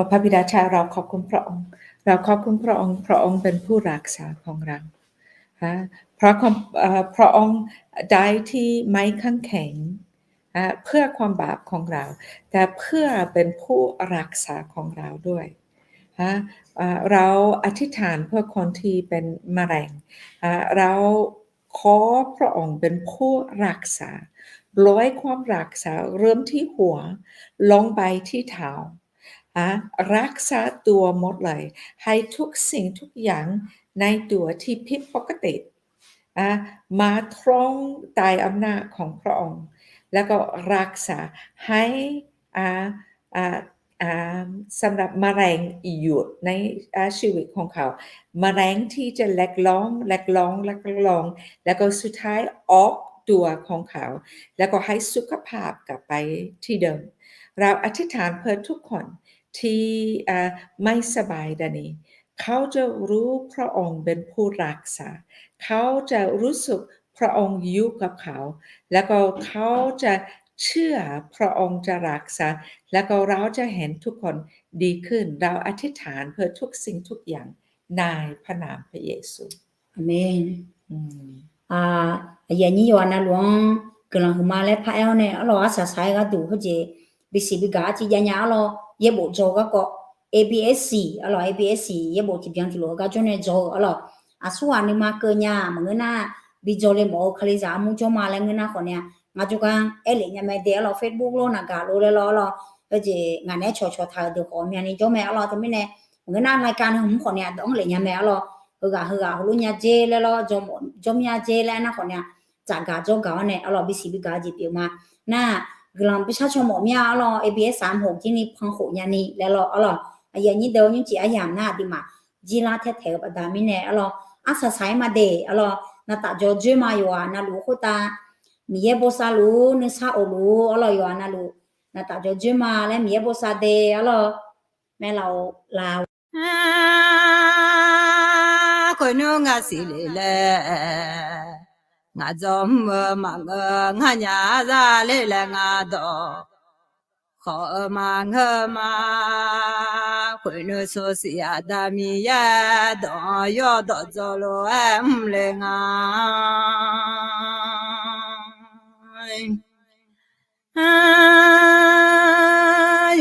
พระบิดาเจ้า เราขอบคุณพระองค์ เราขอบคุณพระองค์ พระองค์เป็นผู้รักษาของเรา ฮะ เพราะความ เอ่อ พระองค์ได้ที่ไม้กางเขน ฮะ เพื่อความบาปของเรา แต่เพื่อเป็นผู้รักษาของเราด้วย ฮะ เอ่อ เราอธิษฐานเพื่อคนที่เป็นมะเร็ง ฮะ เราขอพระองค์เป็นผู้รักษา ปล่อยความรักษาเริ่มที่หัว ลงไปที่เท้า ฮะ รักษาตัวหมดเลย ให้ทุกสิ่งทุกอย่างในตัวที่ผิดปกติ อ่ะ มาตรงใต้อำนาจของพระองค์ แล้วก็รักษาให้ อ่ะ อ่ะ อ่ะ สำหรับมะเร็งหยุดใน อ่ะ ชีวิตของเขา มะเร็งที่จะเล็กลง เล็กลง เล็กลง แล้วก็สุดท้ายออกตัวของเขา แล้วก็ให้สุขภาพกลับไปที่เดิม เราอธิษฐานเพื่อทุกคนที่ อ่ะ ไม่สบายตอนนี้ เขาจะรู้พระองค์เป็นผู้รักษา เขาจะรู้สึกพระองค์อยู่กับเขา แล้วก็เขาจะเชื่อพระองค์จะรักษา แล้วก็เราจะเห็นทุกคนดีขึ้น เราอธิษฐานเพื่อทุกสิ่งทุกอย่างในพระนามพระเยซู Aqmeq. Aqyuif aqnyir yawqghaq navluf-anr guiqlanq huiqma laer paraer-awr nae arlawq, arsaq saq-aer gharduq heujeq bisiq bigaq arciv jav nya arlawr, yaerbof dzaw-eu garkawv, A B S-iq arlawr, A B S-iq yaerbof tiqbyan tiqlof-eu gar jawr nae dzaw-eu arlawr. Aqsurghaq nuima keuv nya maqngeur nar, bi dzaw le mawf-eu kalizaq armur jawr ma laer ngeur nar khawf nae-a, ngar jawrgar aerlef nya mae de arlawr, Facebook lor naqgaq lor laer lawr arlawr, heujeq ngaq naeq-aer cawqcawq taq-euq deuq khawf myav ni jawr mae arlawr, teumirnae maqngeur nar รายการ heu hmq khawf nae-a dawq-anr lef nya mae arlawr, heughaq heughaq heulof nya jer laer lawr, jawr mya jer laer aernar khawf nae-a, tsafgaq jawrgaq-awr nae arlawr, bisiq bigaq jeq pyeuf ma. Nar, guiqlanq bi shar caw mawf mir-a arlawr, A B S-aq mq hoq jir ni pan khof nya ni laer lawr arlawr, aqyuif aqnyir deuq nymrcif aryamq nar aqduimaf jirlar taer taeq-eu baqda mirnae arlawr, arsaq saq-aer ma de arlawr, navtaf jawr dzoer ma yawqghaq navluf khoertav, Miqyaer bosav luf-ur nuisar of luf-ur arlawr, yawqghaq navluf navtaf jawr dzoer ma laer Miqyaer bosav de arlawr, maerlaf-or laf Khoernmr ngaq siqle laer, ngaq dzawr mr-eu maqngeur, nganyaf arzar ler laer ngaq dawq khawf-eu maqngeur ma. Khoernmr sawrsiq Aqda Miqyaer dawq-anr yawdawq dzaw lof-aer mr le nga.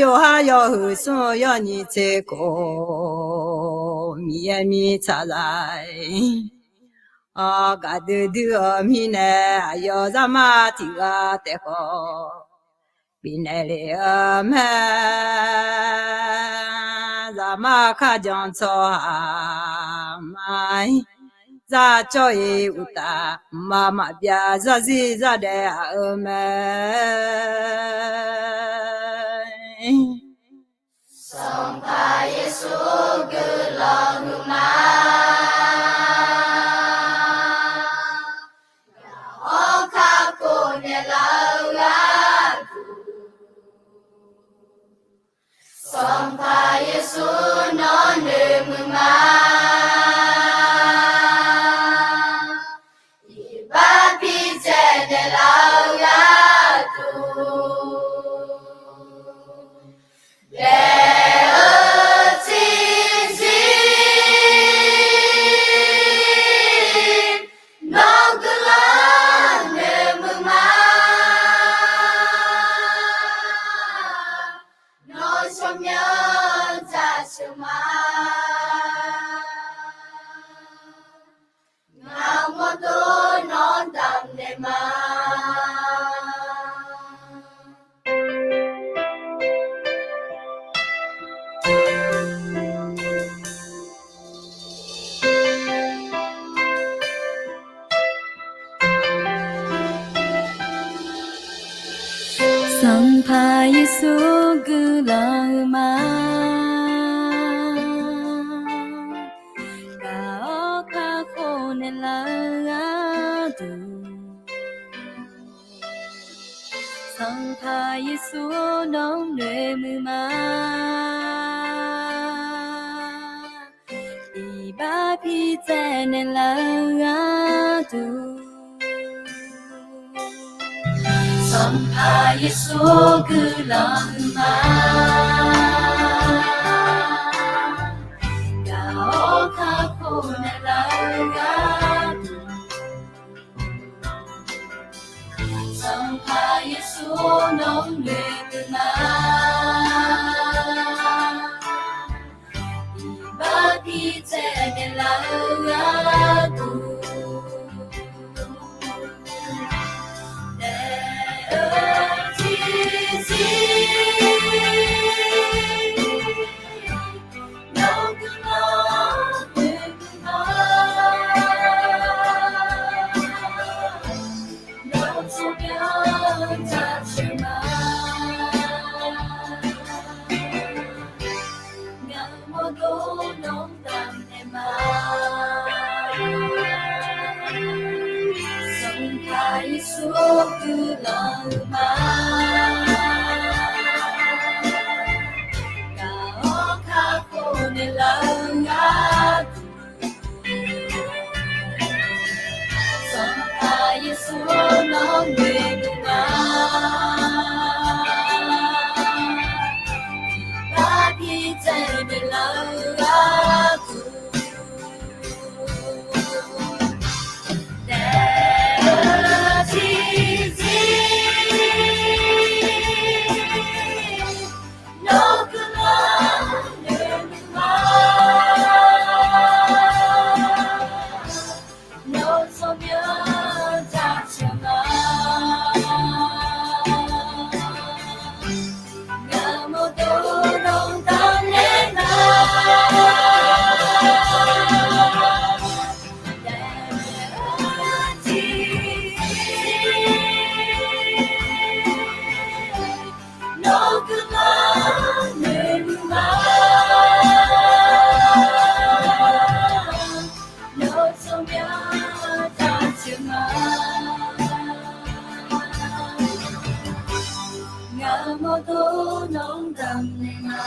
Yawqha yawhuiq smr-eu yawnyiq tser khof, Miqyaer mirtsaqzaq-iq, gaqdui dui-eu mirnae aqyawf zaqmar tiq ghaq taef khawf, bifnaeq lef-eu mae. Zaqmar kharjan tsawrhaq ma-ir, zar cawr-iq uqtaf, mqmaq maqbyav zarzir zardaef aq-eu mae. Sanqpaq Yeqsur guiqlanq huiqma. Gaq-awr kakhof naeqlaf-eu gharduq, Sanqpaq Yeqsur nawr noeqmuiq ma. Iqbax bidzaeq naeqlaf-eu gharduq, daef-eu tiqzir, nawr guiqlanq noeqmuiq ma. Nawr tsawrmyanr jaceuq ma. Ngaq-euq mawrdo nawr damqnaeq ma. Sanqpaq Yeqsur guiqlanq huiqma. Gaq-awr kakhof naeqlaf-eu gharduq, Sanqpaq Yeqsur nawr noeqmuiq ma. Iqbax bidzaeq naeqlaf-eu gharduq, Sanqpaq Yeqsur guiqlanq huiqma. Gaq-awr kakhof naeqlaf-eu gharduq, Sanqpaq Yeqsur nawr noeqmuiq ma. Iqbax bidzaeq naeqlaf-eu gharduq, daef-eu tiqzir, nawr guiqlanq huiqma. Nawr tsawrmyanr jaceuq ma. Ngaq-euq mawrdo nawr damqnaeq ma. Sanqpaq Yeqsur guiqlanq huiqma. Gaq-awr kakhof naeqlaf-eu gharduq, Sanqpaq Yeqsur nawr noeqmuiq ma. Iqbax bidzaeq naeqlaf-eu gharduq, daef-eu tiqzir, Ngamawr dawr nawr-anr damqnaeq ma.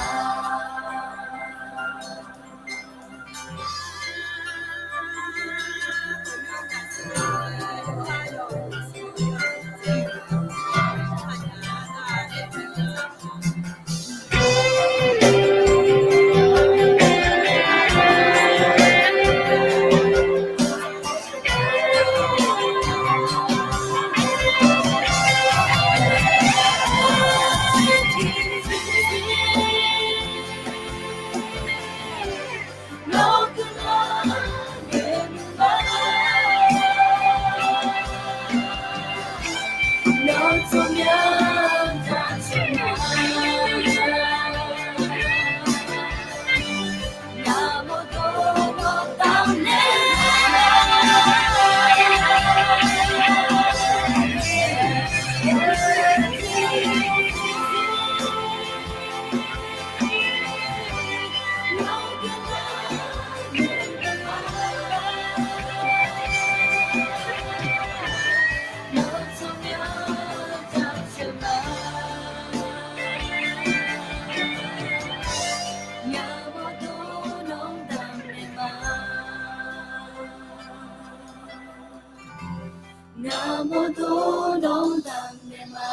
Ngamawr dawr nawr-anr damqnaeq ma.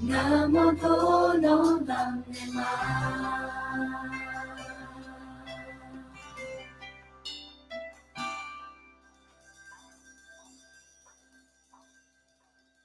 Ngamawr dawr nawr-anr damqnaeq ma.